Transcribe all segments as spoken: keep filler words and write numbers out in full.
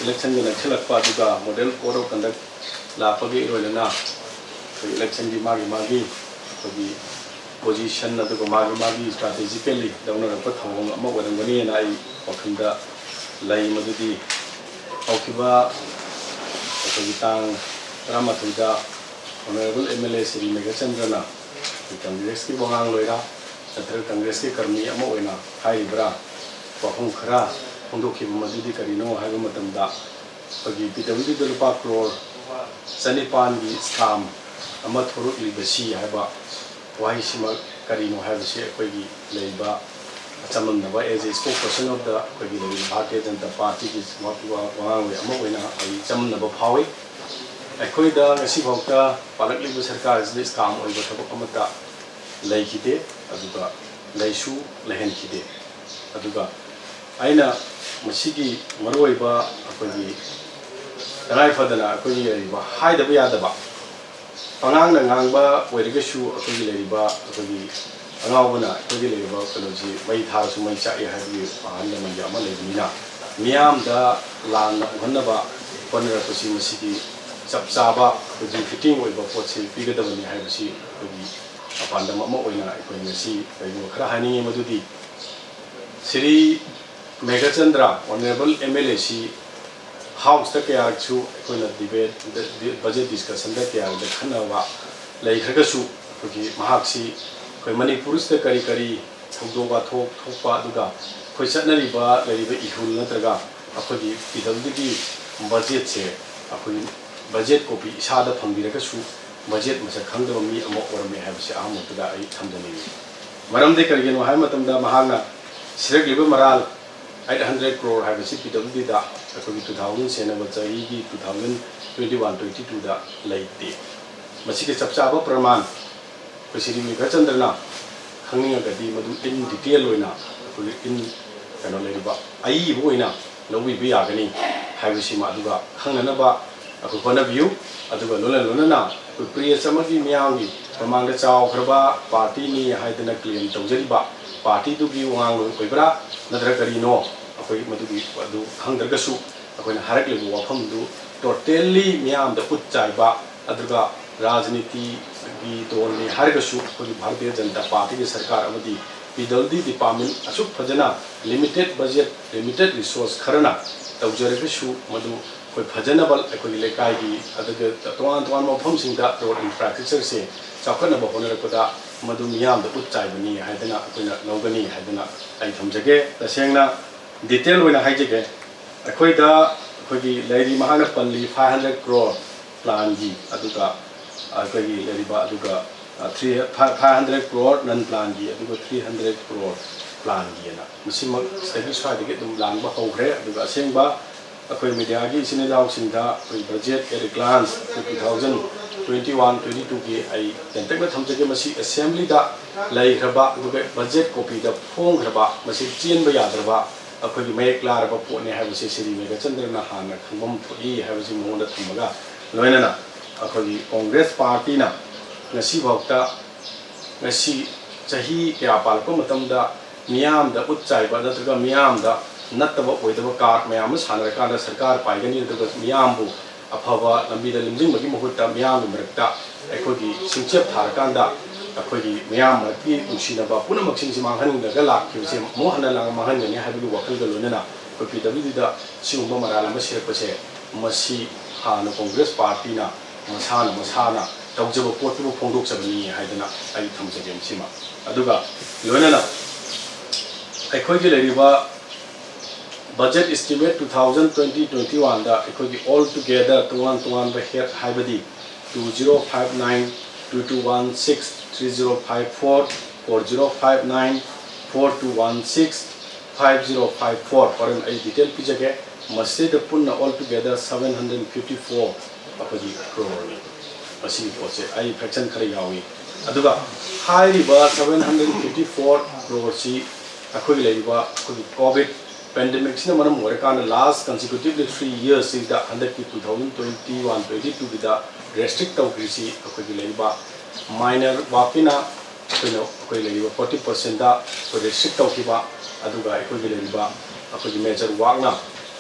ꯏꯂꯦꯛꯁꯟꯒ ꯅꯛꯁꯤꯜꯂꯛꯄ ꯑꯗꯨꯒ model code of conduct ꯂꯥꯛꯄꯒꯤ ꯂꯣꯏꯅꯅ ꯑꯩꯈꯣꯏ ꯏꯂꯦꯛꯁꯟꯒꯤ ꯃꯥꯒꯤ ꯃꯥꯒꯤ ꯑꯩꯈꯣꯏꯒꯤ ꯄꯣꯖꯤꯁꯟ ꯑꯗꯨꯒ ꯃꯥꯒꯤ ꯃꯥꯒꯤ ꯏꯁꯇ꯭ꯔꯥꯇꯦꯖꯤꯀꯦꯜꯂꯤ ꯂꯧꯅꯔꯛꯄ ꯊꯧꯑꯣꯡ ꯑꯃ ꯑꯣꯏꯔꯝꯒꯅꯤꯅ ꯑꯩ ꯋꯥꯈꯜꯗ ꯂꯩ꯫ ꯃꯗꯨꯗꯤ ꯍꯧꯈꯤꯕ ꯑꯩꯈꯣꯏꯒꯤ ꯇꯥꯡ ꯇꯔꯥꯃꯥꯊꯣꯏꯗ honourable M L A Shri ꯃꯦꯘꯆꯟꯗ꯭ꯔꯅ ꯀꯪꯒ꯭ꯔꯦꯁꯀꯤ ꯋꯥꯉꯥꯡꯂꯣꯏꯔ ꯅꯠꯇ꯭ꯔꯒ ꯀꯪꯒ꯭ꯔꯦꯁꯀꯤ ꯀꯔꯃꯤ ꯑꯃ ꯑꯣꯏꯅ ꯍꯥꯏꯔꯤꯕ꯭ꯔꯥ, ꯋꯥꯐꯝ ꯈꯔ ꯐꯣꯡꯗꯣꯛꯈꯤꯕ ꯃꯗꯨꯗꯤ ꯀꯔꯤꯅꯣ ꯍꯥꯏꯕ ꯃꯇꯝꯗ, ꯑꯩꯈꯣꯏꯒꯤ ꯄꯤ ꯗꯕ꯭ꯂꯤꯎ ꯗꯤꯗ ꯂꯨꯄꯥ ꯀ꯭ꯔꯣꯔ ꯆꯅꯤꯄꯥꯟꯒꯤ ꯁ꯭ꯀꯥꯝ ꯑꯃ ꯊꯣꯔꯛꯂꯤꯕꯁꯤ ꯍꯥꯏꯕ ꯋꯥꯍꯩꯁꯤꯃꯛ ꯀꯔꯤꯅꯣ ꯍꯥꯏꯕꯁꯤ ꯑꯩꯈꯣꯏꯒꯤ ꯂꯩꯔꯤꯕ ꯑꯆꯃꯝꯅꯕ, as a spokesperson of the ꯑꯩꯈꯣꯏꯒꯤ ꯂꯩꯔꯤꯕ ꯚꯥꯔꯇꯤꯌ ꯖꯅꯇꯥ ꯄꯥꯔꯇꯤꯒꯤ ꯋꯥꯉꯥꯡꯂꯣꯏ ꯑꯃ ꯑꯣꯏꯅ ꯑꯩ ꯆꯃꯝꯅꯕ ꯐꯥꯎꯏ꯫ ꯑꯩꯈꯣꯏꯗ ꯉꯁꯤꯐꯥꯎꯗ ꯄꯥꯜꯂꯛꯂꯤꯕ ꯁꯔꯀꯥꯔ ꯑꯁꯤꯗ ꯁ꯭ꯀꯥꯝ ꯑꯣꯏꯕ ꯊꯕꯛ ꯑꯃꯠꯇ ꯂꯩꯈꯤꯗꯦ, ꯑꯗꯨꯒ ꯂꯩꯁꯨ ꯂꯩꯍꯟꯈꯤꯗꯦ꯫ ꯑꯗꯨꯒ ꯑꯩꯅ ꯃꯁꯤꯒꯤ ꯃꯔꯨꯑꯣꯏꯕ ꯑꯩꯈꯣꯏꯒꯤ ꯇꯉꯥꯏ ꯐꯗꯅ ꯑꯩꯈꯣꯏꯒꯤ ꯂꯩꯔꯤꯕ ꯍꯥꯏꯗꯕ ꯌꯥꯗꯕ, ꯄꯉꯥꯡꯅ ꯉꯥꯡꯕ ꯑꯣꯏꯔꯒꯁꯨ ꯑꯩꯈꯣꯏꯒꯤ ꯂꯩꯔꯤꯕ ꯑꯩꯈꯣꯏꯒꯤ ꯑꯉꯥꯎꯕꯅ ꯑꯩꯈꯣꯏꯒꯤ ꯂꯩꯔꯤꯕ ꯀꯩꯅꯣꯁꯤ ꯃꯩ ꯊꯥꯔꯁꯨ ꯃꯩ ꯆꯥꯛꯏ ꯍꯥꯏꯕꯒꯤ ꯑꯍꯜ ꯂꯃꯟꯒꯤ ꯑꯃ ꯂꯩꯕꯅꯤꯅ, ꯃꯤꯌꯥꯝꯗ ꯂꯥꯟꯅ ꯎꯍꯟꯅꯕ ꯍꯣꯠꯅꯔꯛꯄꯁꯤ ꯃꯁꯤꯒꯤ ꯆꯞ ꯆꯥꯕ ꯑꯩꯈꯣꯏꯒꯤ ꯐꯤꯠꯇꯤꯡ ꯑꯣꯏꯕ ꯄꯣꯠꯁꯤ ꯄꯤꯒꯗꯕꯅꯤ ꯍꯥꯏꯕꯁꯤ ꯑꯩꯈꯣꯏꯒꯤ ꯄꯥꯟꯗꯝ ꯑꯃ ꯑꯣꯏꯅ ꯑꯩꯈꯣꯏ ꯉꯁꯤ ꯀꯔꯤꯒꯨꯝꯕ ꯈꯔ ꯍꯥꯏꯅꯤꯡꯉꯤ꯫ ꯃꯗꯨꯗꯤ Shri Meghachandra, honourable M L A ꯁꯤ ꯍꯥꯎꯁꯇ ꯀꯌꯥꯔꯛꯁꯨ ꯑꯩꯈꯣꯏꯅ ꯗꯤꯕꯦꯠ, ꯕꯖꯦꯠ ꯗꯤꯁꯀꯁꯟꯗ ꯀꯌꯥꯔꯛꯇ ꯈꯟꯅꯕ ꯂꯩꯈ꯭ꯔꯒꯁꯨ, ꯑꯩꯈꯣꯏꯒꯤ ꯃꯍꯥꯛꯁꯤ ꯑꯩꯈꯣꯏ ꯃꯅꯤꯄꯨꯔꯁꯤꯗ ꯀꯔꯤ ꯀꯔꯤ ꯊꯧꯗꯣꯛ ꯋꯥꯊꯣꯛ ꯊꯣꯛꯄ, ꯑꯗꯨꯒ ꯑꯩꯈꯣꯏ ꯆꯠꯅꯔꯤꯕ ꯂꯩꯔꯤꯕ ꯏꯍꯨꯜ ꯅꯠꯇ꯭ꯔꯒ ꯑꯩꯈꯣꯏꯒꯤ ꯄꯤ ꯗꯕ꯭ꯂꯤꯎ ꯗꯤꯒꯤ ꯕꯖꯦꯠꯁꯦ, ꯑꯩꯈꯣꯏ ꯕꯖꯦꯠ ꯀꯣꯄꯤ ꯏꯁꯥꯗ ꯐꯪꯕꯤꯔꯒꯁꯨ ꯕꯖꯦꯠ ꯃꯁꯛ ꯈꯪꯗꯕ ꯃꯤ ꯑꯃ ꯑꯣꯏꯔꯝꯃꯦ ꯍꯥꯏꯕꯁꯤ ꯑꯍꯥꯟꯕꯗꯨꯗ ꯑꯩ ꯊꯝꯖꯅꯤꯡꯏ꯫ ꯃꯔꯝꯗꯤ ꯀꯔꯤꯒꯤꯅꯣ ꯍꯥꯏꯕ ꯃꯇꯝꯗ, ꯃꯍꯥꯛꯅ ꯁꯤꯔꯛꯂꯤꯕ ꯃꯔꯥꯜ ꯑꯩꯠ ꯍꯟꯗ꯭ꯔꯦꯠ ꯀ꯭ꯔꯣꯔ ꯍꯥꯏꯕꯁꯤ ꯄꯤ ꯗꯕ꯭ꯂꯤꯎ ꯗꯤꯗ ꯑꯩꯈꯣꯏꯒꯤ ꯇꯨ ꯊꯥꯎꯖꯟ ꯁꯦꯟꯅꯕ ꯆꯍꯤꯒꯤ two thousand twenty one twenty ꯇꯨꯗ ꯂꯩꯇꯦ꯫ ꯃꯁꯤꯒꯤ ꯆꯞ ꯆꯥꯕ ꯄ꯭ꯔꯃꯥꯟ ꯑꯩꯈꯣꯏ ꯁ꯭ꯔꯤ ꯃꯦꯘꯆꯟꯗ꯭ꯔꯅ ꯈꯪꯅꯤꯡꯉꯒꯗꯤ ꯃꯗꯨ in detail ꯑꯣꯏꯅ ꯑꯩꯈꯣꯏꯒꯤ in ꯀꯩꯅꯣ ꯂꯩꯔꯤꯕ ꯑꯏꯕ ꯑꯣꯏꯅ ꯂꯧꯕꯤꯕ ꯌꯥꯒꯅꯤ ꯍꯥꯏꯕꯁꯤꯃ ꯑꯗꯨꯒ ꯈꯪꯅꯅꯕ ꯑꯩꯈꯣꯏ ꯍꯣꯠꯅꯕꯤꯌꯨ꯫ ꯑꯗꯨꯒ ꯂꯣꯏꯅ ꯂꯣꯏꯅꯅ ꯑꯩꯈꯣꯏ ꯄ꯭ꯔꯦꯁ ꯑꯃꯗꯤ ꯃꯤꯌꯥꯝꯒꯤ ꯃꯃꯥꯡꯗ ꯆꯥꯎꯈ꯭ꯔꯕ ꯄꯥꯔꯇꯤꯅꯤ ꯍꯥꯏꯗꯅ ꯀ꯭ꯂꯦꯝ ꯇꯧꯖꯔꯤꯕ ꯄꯥꯔꯇꯤꯗꯨꯒꯤ ꯋꯥꯉꯥꯡꯂꯣꯏ ꯑꯣꯏꯕ꯭ꯔꯥ ꯅꯠꯇ꯭ꯔꯒ ꯀꯔꯤꯅꯣ, ꯑꯩꯈꯣꯏ ꯃꯗꯨꯒꯤ ꯑꯗꯨ ꯈꯪꯗ꯭ꯔꯒꯁꯨ ꯑꯩꯈꯣꯏꯅ ꯍꯥꯏꯔꯛꯂꯤꯕ ꯋꯥꯐꯝꯗꯨ totally ꯃꯤꯌꯥꯝꯗ ꯎꯠ ꯆꯥꯏꯕ, ꯑꯗꯨꯒ ꯔꯥꯖꯅꯤꯇꯤꯒꯤ ꯗꯣꯜꯅꯤ ꯍꯥꯏꯔꯒꯁꯨ ꯑꯩꯈꯣꯏꯒꯤ ꯚꯥꯔꯇꯤꯌ ꯖꯅꯇꯥ ꯄꯥꯔꯇꯤꯒꯤ ꯁꯔꯀꯥꯔ ꯑꯃꯗꯤ P W D department ꯑꯁꯨꯛ ꯐꯖꯅ limited budget, limited resource ꯈꯔꯅ ꯇꯧꯖꯔꯒꯁꯨ ꯃꯗꯨ ꯑꯩꯈꯣꯏ ꯐꯖꯅꯕ ꯑꯩꯈꯣꯏꯒꯤ ꯂꯩꯀꯥꯏꯒꯤ ꯑꯗꯨꯒ ꯇꯣꯉꯥꯟ ꯇꯣꯉꯥꯟꯕ ꯃꯐꯝꯁꯤꯡꯗ road infrastructure ꯁꯦ ꯆꯥꯎꯈꯠꯅꯕ ꯍꯣꯠꯅꯔꯛꯄꯗ ꯃꯗꯨ ꯃꯤꯌꯥꯝꯗ ꯎꯠ ꯆꯥꯏꯕꯅꯤ ꯍꯥꯏꯗꯅ ꯑꯩꯈꯣꯏꯅ ꯂꯧꯒꯅꯤ ꯍꯥꯏꯗꯅ ꯑꯩ ꯊꯝꯖꯒꯦ꯫ ꯇꯁꯦꯡꯅ detail ꯑꯣꯏꯅ ꯍꯥꯏꯖꯒꯦ, ꯑꯩꯈꯣꯏꯗ ꯑꯩꯈꯣꯏꯒꯤ ꯂꯩꯔꯤ ꯃꯍꯥꯛꯅ ꯄꯜꯂꯤ five hundred crore plan ꯒꯤ, ꯑꯗꯨꯒ ꯑꯩꯈꯣꯏꯒꯤ ꯂꯩꯔꯤꯕ ꯑꯗꯨꯒ three five hundred crore non plan ꯒꯤ, ꯑꯗꯨꯒ three hundred crore plan ꯒꯤꯅ ꯃꯁꯤꯃꯛ ꯁꯤꯗꯒꯤ ꯁ꯭ꯋꯥꯏꯗꯒꯤ ꯑꯗꯨꯝ ꯂꯥꯡꯕ ꯍꯧꯈ꯭ꯔꯦ꯫ ꯑꯗꯨꯒ ꯑꯁꯦꯡꯕ ꯑꯩꯈꯣꯏ media ꯒꯤ ꯏꯆꯤꯟ ꯏꯅꯥꯎꯁꯤꯡꯗ ꯑꯩꯈꯣꯏ budget at a glance two thousand twenty one twenty two ꯒꯤ ꯑꯩ ꯇꯦꯟꯇꯛꯅ ꯊꯝꯖꯒꯦ꯫ ꯃꯁꯤ assembly ꯗ ꯂꯩꯈ꯭ꯔꯕ ꯑꯗꯨꯒ budget copy ꯗ ꯐꯣꯡꯈ꯭ꯔꯕ, ꯃꯁꯤ ꯆꯦꯟꯕ ꯌꯥꯗ꯭ꯔꯕ ꯑꯩꯈꯣꯏꯒꯤ ꯃꯌꯦꯛ ꯂꯥꯔꯕ ꯄꯣꯠꯅꯤ ꯍꯥꯏꯕꯁꯤ ꯁ꯭ꯔꯤ ꯃꯦꯘꯆꯟꯗ꯭ꯔꯅ ꯍꯥꯟꯅ ꯈꯪꯐꯝ ꯊꯣꯛꯏ ꯍꯥꯏꯕꯁꯤ ꯃꯉꯣꯟꯗ ꯊꯝꯃꯒ ꯂꯣꯏꯅꯅ ꯑꯩꯈꯣꯏꯒꯤ Congress party ꯅ ꯉꯁꯤꯐꯥꯎꯗ, ꯉꯁꯤ ꯆꯍꯤ ꯀꯌꯥ ꯄꯥꯜꯂꯛꯄ ꯃꯇꯝꯗ ꯃꯤꯌꯥꯝꯗ ꯎꯠ ꯆꯥꯏꯕ ꯅꯠꯇ꯭ꯔꯒ ꯃꯤꯌꯥꯝꯗ ꯅꯠꯇꯕ ꯑꯣꯏꯗꯕ card ꯃꯌꯥꯝ ꯑꯃ ꯁꯥꯟꯅꯔꯀꯥꯟꯗ ꯁꯔꯀꯥꯔ ꯄꯥꯏꯒꯅꯤ, ꯑꯗꯨꯒ ꯃꯤꯌꯥꯝꯕꯨ ꯑꯐꯕ ꯂꯝꯕꯤꯗ ꯂꯝꯖꯤꯡꯕꯒꯤ ꯃꯍꯨꯠꯇ ꯃꯤꯌꯥꯝꯒꯤ ꯃꯔꯛꯇ ꯑꯩꯈꯣꯏꯒꯤ ꯁꯤꯡꯆꯦꯞ ꯊꯥꯔꯀꯥꯟꯗ ꯑꯩꯈꯣꯏꯒꯤ ꯃꯤꯌꯥꯝ ꯃꯔꯛꯀꯤ ꯅꯨꯡꯁꯤꯅꯕ ꯄꯨꯝꯅꯃꯛꯁꯤꯡꯁꯤ ꯃꯥꯡꯍꯟꯂꯒ ꯂꯥꯛꯈꯤꯕꯁꯦ ꯑꯃꯨꯛ ꯍꯟꯅ ꯂꯥꯛ-, ꯃꯥꯡꯍꯟꯒꯅꯤ ꯍꯥꯏꯕꯒꯤ ꯋꯥꯈꯜꯒ ꯂꯣꯏꯅꯅ ꯑꯩꯈꯣꯏ P W D ꯗ ꯁꯤꯒꯨꯝꯕ ꯃꯔꯥꯜ ꯑꯃ ꯁꯤꯔꯛꯄꯁꯦ, ꯃꯁꯤ ꯍꯥꯟꯅ Congress party ꯅ ꯃꯁꯥꯅ ꯃꯁꯥꯅ ꯇꯧꯖꯕ ꯄꯣꯠꯇꯨꯕꯨ ꯐꯣꯡꯗꯣꯛꯆꯕꯅꯤ ꯍꯥꯏꯗꯅ ꯑꯩ ꯊꯝꯖꯒꯦ ꯃꯁꯤꯃ꯫ ꯑꯗꯨꯒ ꯂꯣꯏꯅꯅ ꯑꯩꯈꯣꯏꯒꯤ ꯂꯩꯔꯤꯕ budget estimate two thousand twenty twenty one ꯗ ꯑꯩꯈꯣꯏꯒꯤ all together ꯇꯣꯉꯥꯟ ꯇꯣꯉꯥꯟꯕ head ꯍꯥꯏꯕꯗꯤ two zero five nine, two two one six, three zero five four, four zero five nine, four two one six, five zero five four, ꯍꯣꯔꯦꯟ ꯑꯩ detail ꯄꯤꯖꯒꯦ꯫ ꯃꯁꯤꯗ ꯄꯨꯟꯅ all together seven hundred fifty four ꯑꯩꯈꯣꯏꯒꯤ crore ꯅꯤ꯫ ꯃꯁꯤꯒꯤ ꯄꯣꯠꯁꯦ ꯑꯩ fraction ꯈꯔ ꯌꯥꯎꯏ꯫ ꯑꯗꯨꯒ ꯍꯥꯏꯔꯤꯕ seven hundred fifty four crore ꯁꯤ ꯑꯩꯈꯣꯏꯒꯤ ꯂꯩꯔꯤꯕ ꯑꯩꯈꯣꯏꯒꯤ COVID pandemic ꯁꯤꯅ ꯃꯔꯝ ꯑꯣꯏꯔꯀꯥꯟꯗ last consecutively three years ꯁꯤꯗ ꯍꯟꯗꯛꯀꯤ two thousand twenty one twenty two ꯒꯤꯗ restrict ꯇꯧꯈ꯭ꯔꯤꯁꯤ ꯑꯩꯈꯣꯏꯒꯤ ꯂꯩꯔꯤꯕ minor work ꯀꯤꯅ ꯑꯩꯈꯣꯏꯅ ꯑꯩꯈꯣꯏ ꯂꯩꯔꯤꯕ forty percent ꯗ ꯑꯩꯈꯣꯏ restrict ꯇꯧꯈꯤꯕ, ꯑꯗꯨꯒ ꯑꯩꯈꯣꯏꯒꯤ ꯂꯩꯔꯤꯕ ꯑꯩꯈꯣꯏꯒꯤ major work ꯅ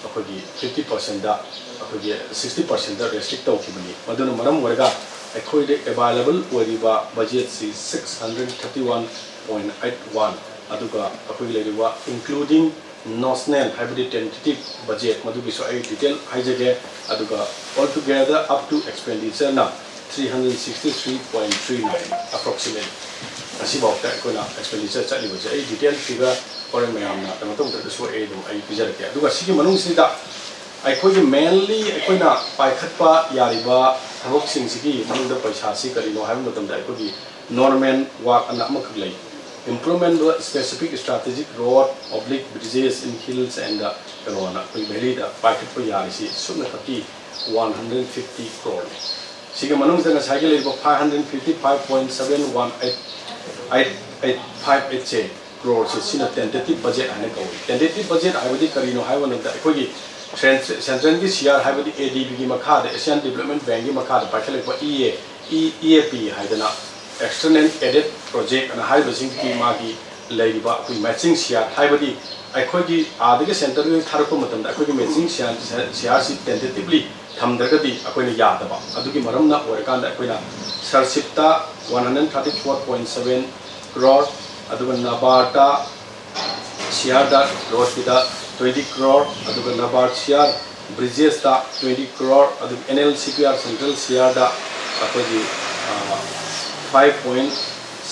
ꯑꯩꯈꯣꯏꯒꯤ fifty percent ꯑꯩꯈꯣꯏꯒꯤ sixty percent restrict ꯇꯧꯈꯤꯕꯅꯤ꯫ ꯃꯗꯨꯅ ꯃꯔꯝ ꯑꯣꯏꯔꯒ ꯑꯩꯈꯣꯏꯗ available ꯑꯣꯏꯔꯤꯕ budget ꯁꯤ six hundred thirty one point eight one, ꯑꯗꯨꯒ ꯑꯩꯈꯣꯏꯒꯤ ꯂꯩꯔꯤꯕ including notional ꯍꯥꯏꯕꯗꯤ tentative budget, ꯃꯗꯨꯒꯤꯁꯨ ꯑꯩ detail ꯍꯥꯏꯖꯒꯦ꯫ ꯑꯗꯨꯒ altogether up to expenditure ꯅ three hundred sixty three point three nine approximate, ꯉꯁꯤꯐꯥꯎꯗ ꯑꯩꯈꯣꯏꯅ expenditure ꯆꯠꯂꯤꯕꯁꯦ ꯑꯩ detail figure ꯍꯣꯔꯦꯟ ꯃꯌꯥꯝꯅ ꯀꯩꯅꯣ ꯇꯧꯗ꯭ꯔꯒꯁꯨ ꯑꯩ ꯑꯗꯨꯝ ꯑꯩ ꯄꯤꯖꯔꯛꯀꯦ꯫ ꯑꯗꯨꯒ ꯁꯤꯒꯤ ꯃꯅꯨꯡꯁꯤꯗ ꯑꯩꯈꯣꯏꯒꯤ mainly ꯑꯩꯈꯣꯏꯅ ꯄꯥꯏꯈꯠꯄ ꯌꯥꯔꯤꯕ ꯊꯕꯛꯁꯤꯡꯁꯤꯒꯤ ꯃꯅꯨꯡꯗ ꯄꯩꯁꯥꯁꯤ ꯀꯔꯤꯅꯣ ꯍꯥꯏꯕ ꯃꯇꯝꯗ ꯑꯩꯈꯣꯏꯒꯤ normal work ꯑꯅ ꯑꯃꯈꯛ ꯂꯩ, improvement of specific strategic road oblique bridges in hills and ꯀꯩꯅꯣꯅ ꯑꯩꯈꯣꯏ valley ꯗ ꯄꯥꯏꯈꯠꯄ ꯌꯥꯔꯤꯁꯤ ꯁꯨꯞꯅ ꯈꯛꯀꯤ one hundred fifty crore ꯅꯤ꯫ ꯁꯤꯒꯤ ꯃꯅꯨꯡꯗ ꯉꯁꯥꯏꯒꯤ ꯂꯩꯔꯤꯕ five hundred fifty five point seven one eight eight eight five eight ꯁꯦ crore ꯁꯦ ꯁꯤꯅ tentative budget ꯍꯥꯏꯅ ꯀꯧꯏ꯫ Tentative budget ꯍꯥꯏꯕꯗꯤ ꯀꯔꯤꯅꯣ ꯍꯥꯏꯕ ꯃꯇꯝꯗ ꯑꯩꯈꯣꯏꯒꯤ central ꯒꯤ C R ꯍꯥꯏꯕꯗꯤ A D B ꯒꯤ ꯃꯈꯥꯗ, Asian Development Bank ꯀꯤ ꯃꯈꯥꯗ ꯄꯥꯏꯈꯠꯂꯛꯄ E A E, E A P ꯍꯥꯏꯗꯅ external aided project ꯑꯅ ꯍꯥꯏꯔꯤꯕꯁꯤꯡꯒꯤ ꯃꯥꯒꯤ ꯂꯩꯔꯤꯕ ꯑꯩꯈꯣꯏ matching C R ꯍꯥꯏꯕꯗꯤ ꯑꯩꯈꯣꯏꯒꯤ ꯑꯥꯗꯒꯤ central ꯒꯤ ꯊꯥꯔꯛꯄ ꯃꯇꯝꯗ ꯑꯩꯈꯣꯏꯒꯤ matching C R, C R ꯁꯤ tentatively ꯊꯝꯗ꯭ꯔꯒꯗꯤ ꯑꯩꯈꯣꯏꯅ ꯌꯥꯗꯕ꯫ ꯑꯗꯨꯒꯤ ꯃꯔꯝꯅ ꯑꯣꯏꯔꯀꯥꯟꯗ ꯑꯩꯈꯣꯏꯅ SARCIP ꯇ one hundred thirty four point seven crore, ꯑꯗꯨꯒ NABARD ꯇ C R ꯗ road ꯀꯤꯗ twenty crore, ꯑꯗꯨꯒ NABARD C R bridges ꯇ twenty crore, ꯑꯗꯨꯒ N L C P R central C R ꯗ ꯑꯩꯈꯣꯏꯒꯤ five point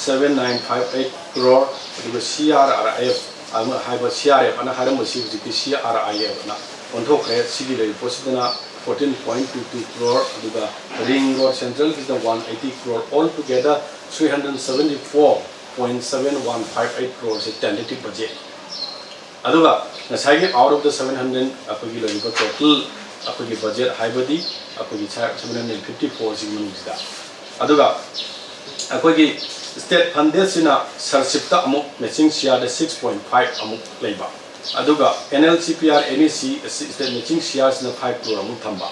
seven nine five eight crore, ꯑꯗꯨꯒ C R R F ꯑꯃ ꯍꯥꯏꯕ C R F ꯑꯅ ꯍꯥꯏꯔꯝꯕꯁꯤ ꯍꯧꯖꯤꯛꯇꯤ C R I F ꯑꯅ ꯑꯣꯟꯊꯣꯛꯈ꯭ꯔꯦ꯫ ꯁꯤꯒꯤ ꯂꯩꯔꯤꯕ ꯄꯣꯠꯁꯤꯗꯅ fourteen point two two crore, ꯑꯗꯨꯒ ring road central ꯒꯤꯁꯤꯅ one eighty crore, altogether three hundred seventy four point seven one five eight crore ꯁꯤ tentative budget꯫ ꯑꯗꯨꯒ ꯉꯁꯥꯏꯒꯤ out of the seven hundred ꯑꯩꯈꯣꯏꯒꯤ ꯂꯩꯔꯤꯕ total ꯑꯩꯈꯣꯏꯒꯤ budget ꯍꯥꯏꯕꯗꯤ ꯑꯩꯈꯣꯏꯒꯤ seven hundred fifty four ꯁꯤꯒꯤ ꯃꯅꯨꯡꯁꯤꯗ, ꯑꯗꯨꯒ ꯑꯩꯈꯣꯏꯒꯤ state funded ꯁꯤꯅ SARCIP ꯇ ꯑꯃꯨꯛ matching C R ꯗ six point five ꯑꯃꯨꯛ ꯂꯩꯕ, ꯑꯗꯨꯒ N L C P R N E C state matching C R ꯁꯤꯅ five crore ꯑꯃꯨꯛ ꯊꯝꯕ,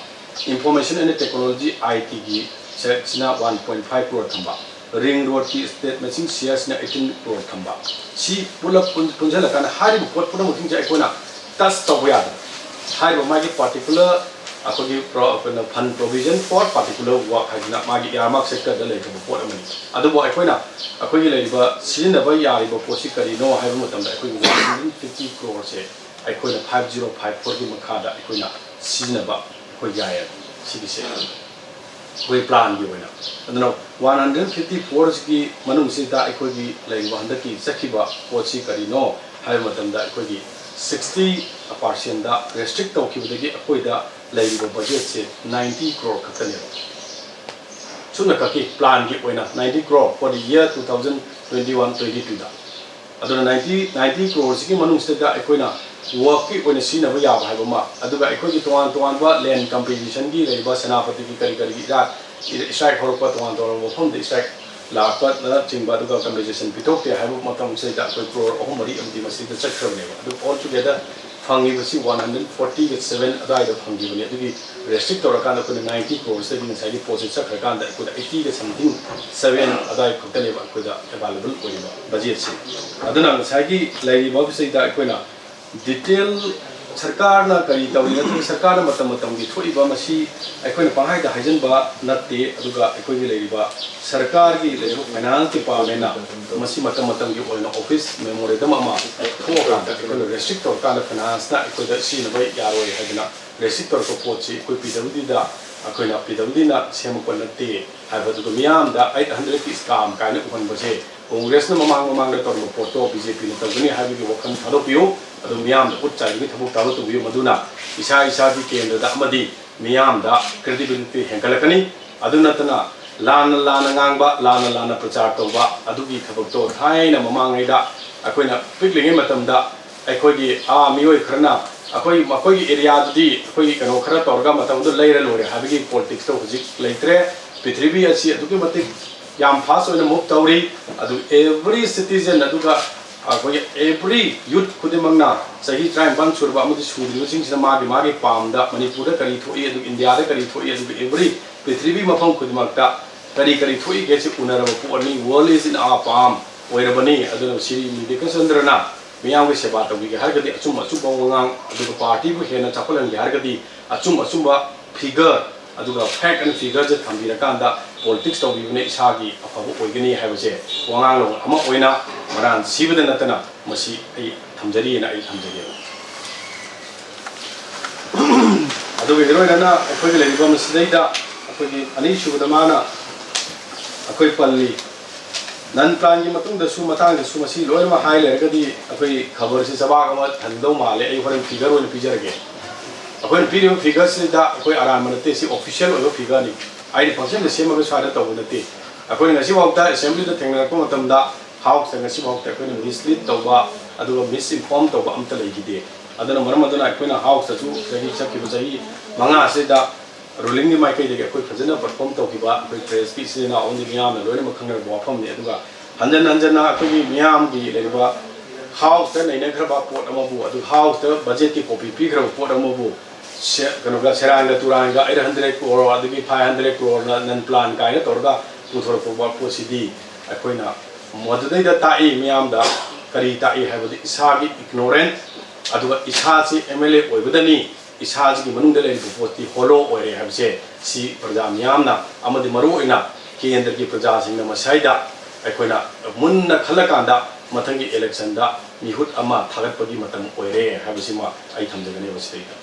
Information and Technology, I T ꯒꯤ ꯁꯤꯅ one point five crore ꯊꯝꯕ, ring road ꯀꯤ state matching C R ꯁꯤꯅ eighteen crore ꯊꯝꯕ꯫ ꯁꯤ ꯄꯨꯂꯞ ꯄꯨꯟ-, ꯄꯨꯟꯁꯤꯜꯂꯀꯥꯟꯗ ꯍꯥꯏꯔꯤꯕ ꯄꯣꯠ ꯄꯨꯝꯅꯃꯛꯁꯤꯡꯁꯦ ꯑꯩꯈꯣꯏꯅ touch ꯇꯧꯕ ꯌꯥꯗꯕ꯫ ꯍꯥꯏꯔꯤꯕ ꯃꯥꯒꯤ particular ꯑꯩꯈꯣꯏꯒꯤ ꯄ꯭ꯔꯣ-, ꯑꯩꯈꯣꯏꯅ fund provision for particular work ꯍꯥꯏꯗꯅ ꯃꯥꯒꯤ earmark sectorꯗ ꯂꯩꯈ꯭ꯔꯕ ꯄꯣꯠ ꯑꯃꯅꯤ꯫ ꯑꯗꯨꯕꯨ ꯑꯩꯈꯣꯏꯅ ꯑꯩꯈꯣꯏꯒꯤ ꯂꯩꯔꯤꯕ ꯁꯤꯖꯤꯟꯅꯕ ꯌꯥꯔꯤꯕ ꯄꯣꯠꯁꯤ ꯀꯔꯤꯅꯣ ꯍꯥꯏꯕ ꯃꯇꯝꯗ ꯑꯩꯈꯣꯏꯒꯤ one hundred fifty crore ꯁꯦ ꯑꯩꯈꯣꯏꯅ five zero five four ꯒꯤ ꯃꯈꯥꯗ ꯑꯩꯈꯣꯏꯅ ꯁꯤꯖꯤꯟꯅꯕ ꯑꯩꯈꯣꯏ ꯌꯥꯏꯌꯦꯕ꯫ ꯁꯤꯒꯤꯁꯦ ꯑꯩꯈꯣꯏ planꯒꯤ ꯑꯣꯏꯅ꯫ ꯑꯗꯨꯅ one hundred fifty four ꯁꯤꯒꯤ ꯃꯅꯨꯡꯁꯤꯗ ꯑꯩꯈꯣꯏꯒꯤ ꯂꯩꯔꯤꯕ ꯍꯟꯗꯛꯀꯤ ꯆꯠꯈꯤꯕ ꯄꯣꯠꯁꯤ ꯀꯔꯤꯅꯣ ꯍꯥꯏꯕ ꯃꯇꯝꯗ ꯑꯩꯈꯣꯏꯒꯤ sixty percentꯗ restrict ꯇꯧꯈꯤꯕꯗꯒꯤ ꯑꯩꯈꯣꯏꯗ ꯂꯩꯔꯤꯕ budgetꯁꯦ ninety crore ꯈꯛꯇꯅꯦꯕ꯫ ꯁꯨꯞꯅ ꯈꯛꯀꯤ planꯒꯤ ꯑꯣꯏꯅ ninety crore for the year two thousand twenty one twenty twoꯗ꯫ ꯑꯗꯨꯅ ninety, ninety croreꯁꯤꯒꯤ ꯃꯅꯨꯡꯁꯤꯗ ꯑꯩꯈꯣꯏꯅ workꯀꯤ ꯑꯣꯏꯅ ꯁꯤꯖꯤꯟꯅꯕ ꯌꯥꯕ ꯍꯥꯏꯕ ꯑꯃ, ꯑꯗꯨꯒ ꯑꯩꯈꯣꯏꯒꯤ ꯇꯣꯉꯥꯟ ꯇꯣꯉꯥꯟꯕ land compensationꯒꯤ ꯂꯩꯔꯤꯕ ꯁꯦꯅꯥꯄꯇꯤꯒꯤ ꯀꯔꯤ ꯀꯔꯤꯒꯤ ꯏꯔꯥꯠ, strike ꯍꯧꯔꯛꯄ, ꯇꯣꯉꯥꯟ ꯇꯣꯉꯥꯟꯕ ꯃꯐꯝꯗ strike ꯂꯥꯛꯄꯅꯆꯤꯡꯕ, ꯑꯗꯨꯒ compensation ꯄꯤꯊꯣꯛꯇꯦ ꯍꯥꯏꯕ ꯃꯐꯝꯁꯤꯗ ꯑꯩꯈꯣꯏ crore ꯑꯍꯨꯝ ꯃꯔꯤ ꯑꯃꯗꯤ ꯃꯁꯤꯗ ꯆꯠꯈ꯭ꯔꯕꯅꯦꯕ꯫ ꯑꯗꯨ all together ꯐꯪꯉꯤꯕꯁꯤ one hundred fortyꯒ seven ꯑꯗꯨꯋꯥꯏꯗ ꯐꯪꯈꯤꯕꯅꯤ꯫ ꯑꯗꯨꯒꯤ restrict ꯇꯧꯔꯀꯥꯟꯗ ꯑꯩꯈꯣꯏꯅ ninety croresꯇꯒꯤ ꯉꯁꯥꯏꯒꯤ ꯄꯣꯠꯁꯦ ꯆꯠꯈ꯭ꯔꯀꯥꯟꯗ ꯑꯩꯈꯣꯏꯗ eightyꯒ something seven ꯑꯗꯨꯋꯥꯏ ꯈꯛꯇꯅꯦꯕ ꯑꯩꯈꯣꯏꯗ available ꯑꯣꯏꯔꯤꯕ budgetꯁꯦ꯫ ꯑꯗꯨꯅ ꯉꯁꯥꯏꯒꯤ ꯂꯩꯔꯤꯕ ꯃꯈꯩꯁꯤꯗ ꯑꯩꯈꯣꯏꯅ detail ꯁꯔꯀꯥꯔꯅ ꯀꯔꯤ ꯇꯧꯔꯤ ꯅꯠꯇ꯭ꯔꯒ ꯁꯔꯀꯥꯔꯅ ꯃꯇꯝ ꯃꯇꯝꯒꯤ ꯊꯣꯛꯏꯕ ꯃꯁꯤ ꯑꯩꯈꯣꯏꯅ ꯄꯪꯍꯥꯏꯗ ꯍꯥꯏꯖꯤꯟꯕ ꯅꯠꯇꯦ꯫ ꯑꯗꯨꯒ ꯑꯩꯈꯣꯏꯒꯤ ꯂꯩꯔꯤꯕ ꯁꯔꯀꯥꯔꯒꯤ ꯂꯩꯔꯤꯕ finance departmentꯅ ꯃꯁꯤ ꯃꯇꯝ ꯃꯇꯝꯒꯤ ꯑꯣꯏꯅ office memorandum ꯑꯃ ꯊꯣꯛꯑꯀꯥꯟꯗ ꯑꯩꯈꯣꯏꯅ restrict ꯇꯧꯔꯀꯥꯟꯗ financeꯅ ꯑꯩꯈꯣꯏꯗ ꯁꯤꯖꯤꯟꯅꯕ ꯌꯥꯔꯣꯏ ꯍꯥꯏꯗꯅ restrict ꯇꯧꯔꯛꯄ ꯄꯣꯠꯁꯤ ꯑꯩꯈꯣꯏ PWDꯗ ꯑꯩꯈꯣꯏꯅ PWDꯅ ꯁꯦꯝꯃꯛꯄ ꯅꯠꯇꯦ ꯍꯥꯏꯕ, ꯑꯗꯨꯒ ꯃꯤꯌꯥꯝꯗ eight hundredꯀꯤ scam ꯀꯥꯏꯅ ꯎꯍꯟꯕꯁꯦ ꯀꯣꯡꯒ꯭ꯔꯦꯁꯅ ꯃꯃꯥꯡ ꯃꯃꯥꯡꯗ ꯇꯧꯔꯝꯕ ꯄꯣꯠꯇꯣ BJPꯅ ꯇꯧꯒꯅꯤ ꯍꯥꯏꯕꯒꯤ ꯋꯥꯈꯜ ꯊꯥꯗꯣꯛꯄꯤꯌꯨ꯫ ꯑꯗꯨ ꯃꯤꯌꯥꯝꯗ ꯎꯠ ꯆꯥꯏꯕꯒꯤ ꯊꯕꯛ ꯊꯥꯗꯣꯛꯇꯕꯤꯌꯨ, ꯃꯗꯨꯅ ꯏꯁꯥ ꯏꯁꯥꯒꯤ ꯀꯦꯟꯗ꯭ꯔꯗ ꯑꯃꯗꯤ ꯃꯤꯌꯥꯝꯗ credibility ꯍꯦꯟꯒꯠꯂꯛꯀꯅꯤ꯫ ꯑꯗꯨ ꯅꯠꯇꯅ ꯂꯥꯟꯅ ꯂꯥꯟꯅ ꯉꯥꯡꯕ, ꯂꯥꯟꯅ ꯂꯥꯟꯅ ꯄ꯭ꯔꯆꯥꯔ ꯇꯧꯕ, ꯑꯗꯨꯒꯤ ꯊꯕꯛꯇꯣ ꯊꯥꯏꯅ ꯃꯃꯥꯡꯉꯩꯗ ꯑꯩꯈꯣꯏꯅ ꯄꯤꯛꯂꯤꯉꯩ ꯃꯇꯝꯗ ꯑꯩꯈꯣꯏꯒꯤ ꯑꯥ ꯃꯤꯑꯣꯏ ꯈꯔꯅ ꯑꯩꯈꯣꯏ ꯃꯈꯣꯏꯒꯤ areaꯗꯨꯗꯤ ꯑꯩꯈꯣꯏꯒꯤ ꯀꯩꯅꯣ ꯈꯔ ꯇꯧꯔꯒ ꯃꯇꯝꯗꯨ ꯂꯩꯔ ꯂꯣꯏꯔꯦ ꯍꯥꯏꯕꯒꯤ politicsꯇꯣ ꯍꯧꯖꯤꯛ ꯂꯩꯇ꯭ꯔꯦ꯫ ꯄ꯭ꯔꯤꯊꯤꯕꯤ ꯑꯁꯤ ꯑꯗꯨꯛꯀꯤ ꯃꯇꯤꯛ ꯌꯥꯝ fast ꯑꯣꯏꯅ move ꯇꯧꯔꯤ꯫ ꯑꯗꯨ every citizen, ꯑꯗꯨꯒ ꯑꯩꯈꯣꯏꯒꯤ every youth ꯈꯨꯗꯤꯡꯃꯛꯅ ꯆꯍꯤ ꯇꯔꯥꯅꯤꯄꯥꯟ ꯁꯨꯔꯕ ꯑꯃꯗꯤ ꯁꯨꯗ꯭ꯔꯤꯕꯁꯤꯡꯁꯤꯅ ꯃꯥꯒꯤ ꯃꯥꯒꯤ ꯄꯥꯝꯗ ꯃꯅꯤꯄꯨꯔꯗ ꯀꯔꯤ ꯊꯣꯛꯏ, ꯑꯗꯨꯒ ꯏꯟꯗꯤꯌꯥꯗ ꯀꯔꯤ ꯊꯣꯛꯏ, ꯑꯗꯨꯒ every ꯄ꯭ꯔꯤꯊꯤꯕꯤ ꯃꯐꯝ ꯈꯨꯗꯤꯡꯃꯛꯇ ꯀꯔꯤ ꯀꯔꯤ ꯊꯣꯛꯏꯒꯦꯁꯤ ꯎꯅꯔꯕ ꯄꯣꯠꯅꯤ꯫ World is in our palm ꯑꯣꯏꯔꯕꯅꯤ꯫ ꯑꯗꯨꯅ ꯁ꯭ꯔꯤ ꯕꯤꯕꯦꯀꯆꯟꯗ꯭ꯔꯅ ꯃꯤꯌꯥꯝꯒꯤ ꯁꯦꯕꯥ ꯇꯧꯕꯤꯒꯦ ꯍꯥꯏꯔꯒꯗꯤ ꯑꯆꯨꯝ ꯑꯆꯨꯝꯕ ꯋꯥꯉꯥꯡ, ꯑꯗꯨꯒ ꯄꯥꯔꯇꯤꯕꯨ ꯍꯦꯟꯅ ꯆꯥꯎꯈꯠꯍꯟꯒꯦ ꯍꯥꯏꯔꯒꯗꯤ ꯑꯆꯨꯝ ꯑꯆꯨꯝꯕ ꯐꯤꯒꯔ, ꯑꯗꯨꯒ ꯐꯦꯛ ꯑꯦꯟ ꯐꯤꯒꯔꯁꯦ ꯊꯝꯕꯤꯔꯀꯥꯟꯗ ꯄꯣꯂꯤꯇꯤꯛꯁ ꯇꯧꯕꯤꯕꯅ ꯏꯁꯥꯒꯤ ꯑꯐꯕ ꯑꯣꯏꯒꯅꯤ ꯍꯥꯏꯕꯁꯦ ꯋꯥꯉꯥꯡꯂꯣꯟ ꯑꯃ ꯑꯣꯏꯅ ꯃꯔꯥꯟ ꯁꯤꯕꯗ ꯅꯠꯇꯅ ꯃꯁꯤ ꯑꯩ ꯊꯝꯖꯔꯤꯑꯅ ꯑꯩ ꯊꯝꯖꯒꯦ꯫ ꯑꯗꯨꯒ ꯏꯔꯣꯏꯅꯅ ꯑꯩꯈꯣꯏꯒꯤ ꯂꯩꯔꯤꯕ ꯃꯁꯤꯗꯩꯗ ꯑꯩꯈꯣꯏꯒꯤ ꯑꯅꯤꯁꯨꯕꯗ ꯃꯥꯅ ꯑꯩꯈꯣꯏ ꯄꯜꯂꯤ, ꯅꯟ ꯄ꯭ꯂꯥꯟꯒꯤ ꯃꯇꯨꯡꯗꯁꯨ ꯃꯇꯥꯡꯗꯁꯨ ꯃꯁꯤ ꯂꯣꯏꯅꯃꯛ ꯍꯥꯏ ꯂꯩꯔꯒꯗꯤ ꯑꯩꯈꯣꯏ ꯈꯕꯔꯁꯤ ꯆꯕꯥꯛ ꯑꯃ ꯊꯟꯗꯧ ꯃꯥꯜꯂꯦ꯫ ꯑꯩ ꯍꯣꯔꯦꯟ ꯐꯤꯒꯔ ꯑꯣꯏꯅ ꯄꯤꯖꯔꯒꯦ꯫ ꯑꯩꯈꯣꯏꯅ ꯄꯤꯔꯤꯕ ꯐꯤꯒꯔꯁꯤꯗ ꯑꯩꯈꯣꯏ ꯑꯔꯥꯟꯕ ꯅꯠꯇꯦ, ꯁꯤ ꯑꯣꯐꯤꯁꯤꯌꯦꯜ ꯑꯣꯏꯕ ꯐꯤꯒꯔꯅꯤ꯫ ꯑꯩꯅ ꯄꯪꯁꯦꯝꯗ ꯁꯦꯝꯃꯒ ꯁ꯭ꯋꯥꯏꯗ ꯇꯧꯕ ꯅꯠꯇꯦ꯫ ꯑꯩꯈꯣꯏꯅ ꯉꯁꯤꯐꯥꯎꯗ ꯑꯦꯁꯦꯝꯕ꯭ꯂꯤꯗ ꯊꯦꯡꯅꯔꯛꯄ ꯃꯇꯝꯗ ꯍꯥꯎꯁꯇ ꯉꯁꯤꯐꯥꯎꯗ ꯑꯩꯈꯣꯏꯅ ꯃꯤꯁꯂꯤꯗ ꯇꯧꯕ, ꯑꯗꯨꯒ ꯃꯤꯁꯏꯟꯐꯣꯔꯝ ꯇꯧꯕ ꯑꯝꯇ ꯂꯩꯈꯤꯗꯦ꯫ ꯑꯗꯨꯅ ꯃꯔꯝ ꯑꯗꯨꯅ ꯑꯩꯈꯣꯏꯅ ꯍꯥꯎꯁꯇꯁꯨ ꯆꯍꯤ, ꯆꯠꯈꯤꯕ ꯆꯍꯤ ꯃꯉꯥ ꯑꯁꯤꯗ ꯔꯨꯂꯤꯡꯒꯤ ꯃꯥꯏꯀꯩꯗꯒꯤ ꯑꯩꯈꯣꯏ ꯐꯖꯅ ꯄꯔꯐꯣꯔꯝ ꯇꯧꯈꯤꯕ ꯑꯩꯈꯣꯏ ꯄ꯭ꯔꯦꯁꯀꯤ ꯏꯆꯤꯜ ꯏꯅꯥꯎ ꯑꯃꯗꯤ ꯃꯤꯌꯥꯝꯅ ꯂꯣꯏꯅꯃꯛ ꯈꯪꯅꯔꯕ ꯋꯥꯐꯝꯅꯤ꯫ ꯑꯗꯨꯒ ꯍꯟꯖꯟ ꯍꯟꯖꯟꯅ ꯑꯩꯈꯣꯏꯒꯤ ꯃꯤꯌꯥꯝꯒꯤ ꯂꯩꯔꯤꯕ ꯍꯥꯎꯁꯇ ꯅꯩꯅꯈ꯭ꯔꯕ ꯄꯣꯠ ꯑꯃꯕꯨ, ꯑꯗꯨ ꯍꯥꯎꯁꯇ ꯕꯖꯦꯠꯀꯤ ꯀꯣꯄꯤ ꯄꯤꯈ꯭ꯔꯕ ꯄꯣꯠ ꯑꯃꯕꯨ ꯁꯦ-, ꯀꯩꯅꯣꯒ ꯁꯦꯔꯥꯟꯒ ꯇꯨꯔꯥꯟꯒ eight hundred crore ꯑꯗꯒꯤ five hundred crore ꯅꯟ ꯄ꯭ꯂꯥꯟ ꯀꯥꯏꯅ ꯇꯧꯔꯒ ꯄꯨꯊꯣꯔꯛꯄ ꯄꯣꯠꯁꯤꯗꯤ ꯑꯩꯈꯣꯏꯅ ꯃꯗꯨꯗꯩꯗ ꯇꯥꯛꯏ ꯃꯤꯌꯥꯝꯗ꯫ ꯀꯔꯤ ꯇꯥꯛꯏ ꯍꯥꯏꯕꯗꯤ ꯏꯁꯥꯒꯤ ꯏꯒꯅꯣꯔꯦꯟꯁ, ꯑꯗꯨꯒ ꯏꯁꯥꯁꯤ ꯑꯦꯝ ꯑꯦꯜ ꯑꯦ ꯑꯣꯏꯕꯗꯅꯤ ꯏꯁꯥꯁꯤꯒꯤ ꯃꯅꯨꯡꯗ ꯂꯩꯔꯤꯕ ꯄꯣꯠꯇꯤ ꯍꯣꯂꯣ ꯑꯣꯏꯔꯦ ꯍꯥꯏꯕꯁꯦ ꯁꯤ ꯄ꯭ꯔꯖꯥ ꯃꯤꯌꯥꯝꯅ ꯑꯃꯗꯤ ꯃꯔꯨꯑꯣꯏꯅ ꯀꯦꯟꯗ꯭ꯔꯒꯤ ꯄ꯭ꯔꯖꯥꯁꯤꯡꯅ ꯃꯁꯥꯏꯗ ꯑꯩꯈꯣꯏꯅ ꯃꯨꯟꯅ ꯈꯜꯂꯀꯥꯟꯗ ꯃꯊꯪꯒꯤ ꯏꯂꯦꯛꯁꯟꯗ ꯃꯤꯍꯨꯠ ꯑꯃ ꯊꯥꯒꯠꯄꯒꯤ ꯃꯇꯝ ꯑꯣꯏꯔꯦ ꯍꯥꯏꯕꯁꯤꯃ ꯑꯩ ꯊꯝꯖꯒꯅꯦꯕ ꯁꯤꯗꯩꯗ꯫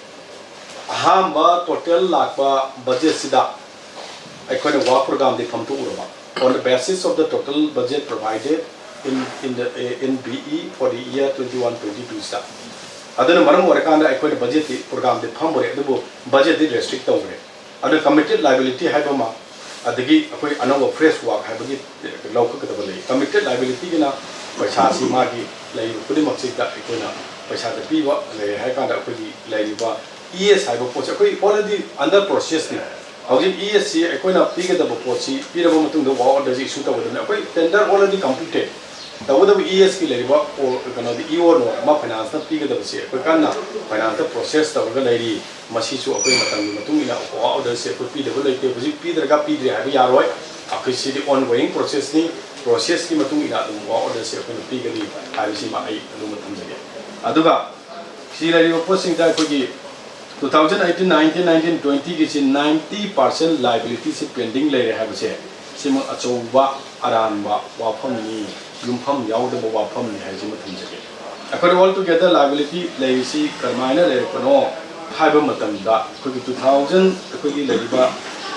ꯑꯍꯥꯟꯕ ꯇꯣꯇꯦꯜ ꯂꯥꯛꯄ ꯕꯖꯦꯠꯁꯤꯗ ꯑꯩꯈꯣꯏꯅ work ꯄ꯭ꯔꯣꯒ꯭ꯔꯥꯝꯗꯤ ꯐꯝꯗꯣꯛꯎꯔꯕ, on the basis of the total budget provided in, in the, in B E for the year twenty one twenty two ꯁꯤꯗ꯫ ꯑꯗꯨꯅ ꯃꯔꯝ ꯑꯣꯏꯔꯀꯥꯟꯗ ꯑꯩꯈꯣꯏꯅ ꯕꯖꯦꯠꯇꯤ ꯄ꯭ꯔꯣꯒ꯭ꯔꯥꯝꯗꯤ ꯐꯝꯃꯨꯔꯦ, ꯑꯗꯨꯕꯨ ꯕꯖꯦꯠꯇꯤ ꯔꯦꯁꯇ꯭ꯔꯤꯛ ꯇꯧꯈ꯭ꯔꯦ꯫ ꯑꯗꯨꯅ ꯀꯃꯤꯇꯦꯠ ꯂꯥꯏꯕꯤꯂꯤꯇꯤ ꯍꯥꯏꯕ ꯑꯃ, ꯑꯗꯒꯤ ꯑꯩꯈꯣꯏ ꯑꯅꯧꯕ ꯐ꯭ꯔꯦꯁ ꯋꯥꯔꯛ ꯍꯥꯏꯕꯒꯤ ꯂꯧꯈꯠꯀꯗꯕ ꯂꯩ꯫ ꯀꯃꯤꯇꯦꯠ ꯂꯥꯏꯕꯤꯂꯤꯇꯤꯒꯤꯅ ꯄꯩꯁꯥꯁꯤ ꯃꯥꯒꯤ ꯂꯩꯔꯤꯕ ꯈꯨꯗꯤꯡꯃꯛꯁꯤꯗ ꯑꯩꯈꯣꯏꯅ ꯄꯩꯁꯥꯗ ꯄꯤꯕ ꯂꯩꯔꯦ ꯍꯥꯏ ꯀꯥꯟꯗ ꯑꯩꯈꯣꯏꯒꯤ ꯂꯩꯔꯤꯕ ꯏ ꯑꯦꯁ ꯍꯥꯏꯕ ꯄꯣꯠꯁꯦ ꯑꯩꯈꯣꯏ already under process ꯅꯤ꯫ ꯍꯧꯖꯤꯛ ꯏ ꯑꯦꯁ ꯁꯤ ꯑꯩꯈꯣꯏꯅ ꯄꯤꯒꯗꯕ ꯄꯣꯠꯁꯤ ꯄꯤꯔꯕ ꯃꯇꯨꯡꯗ ꯋꯥꯔꯛ ꯑꯣꯔꯗꯔꯁꯤ ꯏꯁꯨ ꯇꯧꯒꯗꯕꯅꯤ꯫ ꯑꯩꯈꯣꯏ ꯇꯦꯟꯗꯔ already completed꯫ ꯇꯧꯕꯇꯕꯨ ꯏ ꯑꯦꯁꯀꯤ ꯂꯩꯔꯤꯕ ꯀꯣ-, ꯀꯩꯅꯣꯗꯤ ꯏ ꯑꯣ ꯅꯣ ꯑꯃ ꯐꯥꯏꯅꯥꯟꯁꯅ ꯄꯤꯒꯗꯕꯁꯤ ꯑꯩꯈꯣꯏ ꯀꯟꯅ ꯐꯥꯏꯅꯥꯟꯁꯇ ꯄ꯭ꯔꯣꯁꯦꯁ ꯇꯧꯔꯒ ꯂꯩꯔꯤ꯫ ꯃꯁꯤꯁꯨ ꯑꯩꯈꯣꯏ ꯃꯇꯝꯒꯤ ꯃꯇꯨꯡ ꯏꯟꯅ ꯋꯥꯔꯛ ꯑꯣꯔꯗꯔꯁꯤ ꯑꯩꯈꯣꯏ ꯄꯤꯗꯕ ꯂꯩꯇꯦ꯫ ꯍꯧꯖꯤꯛ ꯄꯤꯗ꯭ꯔꯒ ꯄꯤꯗ꯭ꯔꯦ ꯍꯥꯏꯕ ꯌꯥꯔꯣꯏ꯫ ꯑꯩꯈꯣꯏ ꯁꯤꯗꯤ ongoing process ꯅꯤ꯫ ꯄ꯭ꯔꯣꯁꯦꯁꯀꯤ ꯃꯇꯨꯡ ꯏꯟꯅ ꯑꯗꯨꯝ ꯋꯥꯔꯛ ꯑꯣꯔꯗꯔꯁꯦ ꯑꯩꯈꯣꯏꯅ ꯄꯤꯒꯅꯤ ꯍꯥꯏꯕꯁꯤꯃ ꯑꯩ ꯑꯗꯨꯃ ꯊꯝꯖꯒꯦ꯫ ꯑꯗꯨꯒ ꯁꯤ ꯂꯩꯔꯤꯕ ꯄꯣꯠꯁꯤꯡꯗ ꯑꯩꯈꯣꯏꯒꯤ two thousand eighteen nineteen nineteen twenty ꯒꯤꯁꯤ ninety percent liability ꯁꯤ pending ꯂꯩꯔꯦ ꯍꯥꯏꯕꯁꯦ, ꯁꯤꯃꯛ ꯑꯆꯧꯕ ꯑꯔꯥꯟꯕ ꯋꯥꯐꯝꯅꯤ, ꯌꯨꯝꯐꯝ ꯌꯥꯎꯗꯕ ꯋꯥꯐꯝꯅꯤ ꯍꯥꯏꯁꯤꯃ ꯊꯝꯖꯒꯦ꯫ ꯑꯩꯈꯣꯏꯅ all together liability ꯂꯩꯔꯤꯁꯤ ꯀꯔꯝꯍꯥꯏꯅ ꯂꯩꯔꯛꯄꯅꯣ ꯍꯥꯏꯕ ꯃꯇꯝꯗ, ꯑꯩꯈꯣꯏꯒꯤ two thousand, ꯑꯩꯈꯣꯏꯒꯤ ꯂꯩꯔꯤꯕ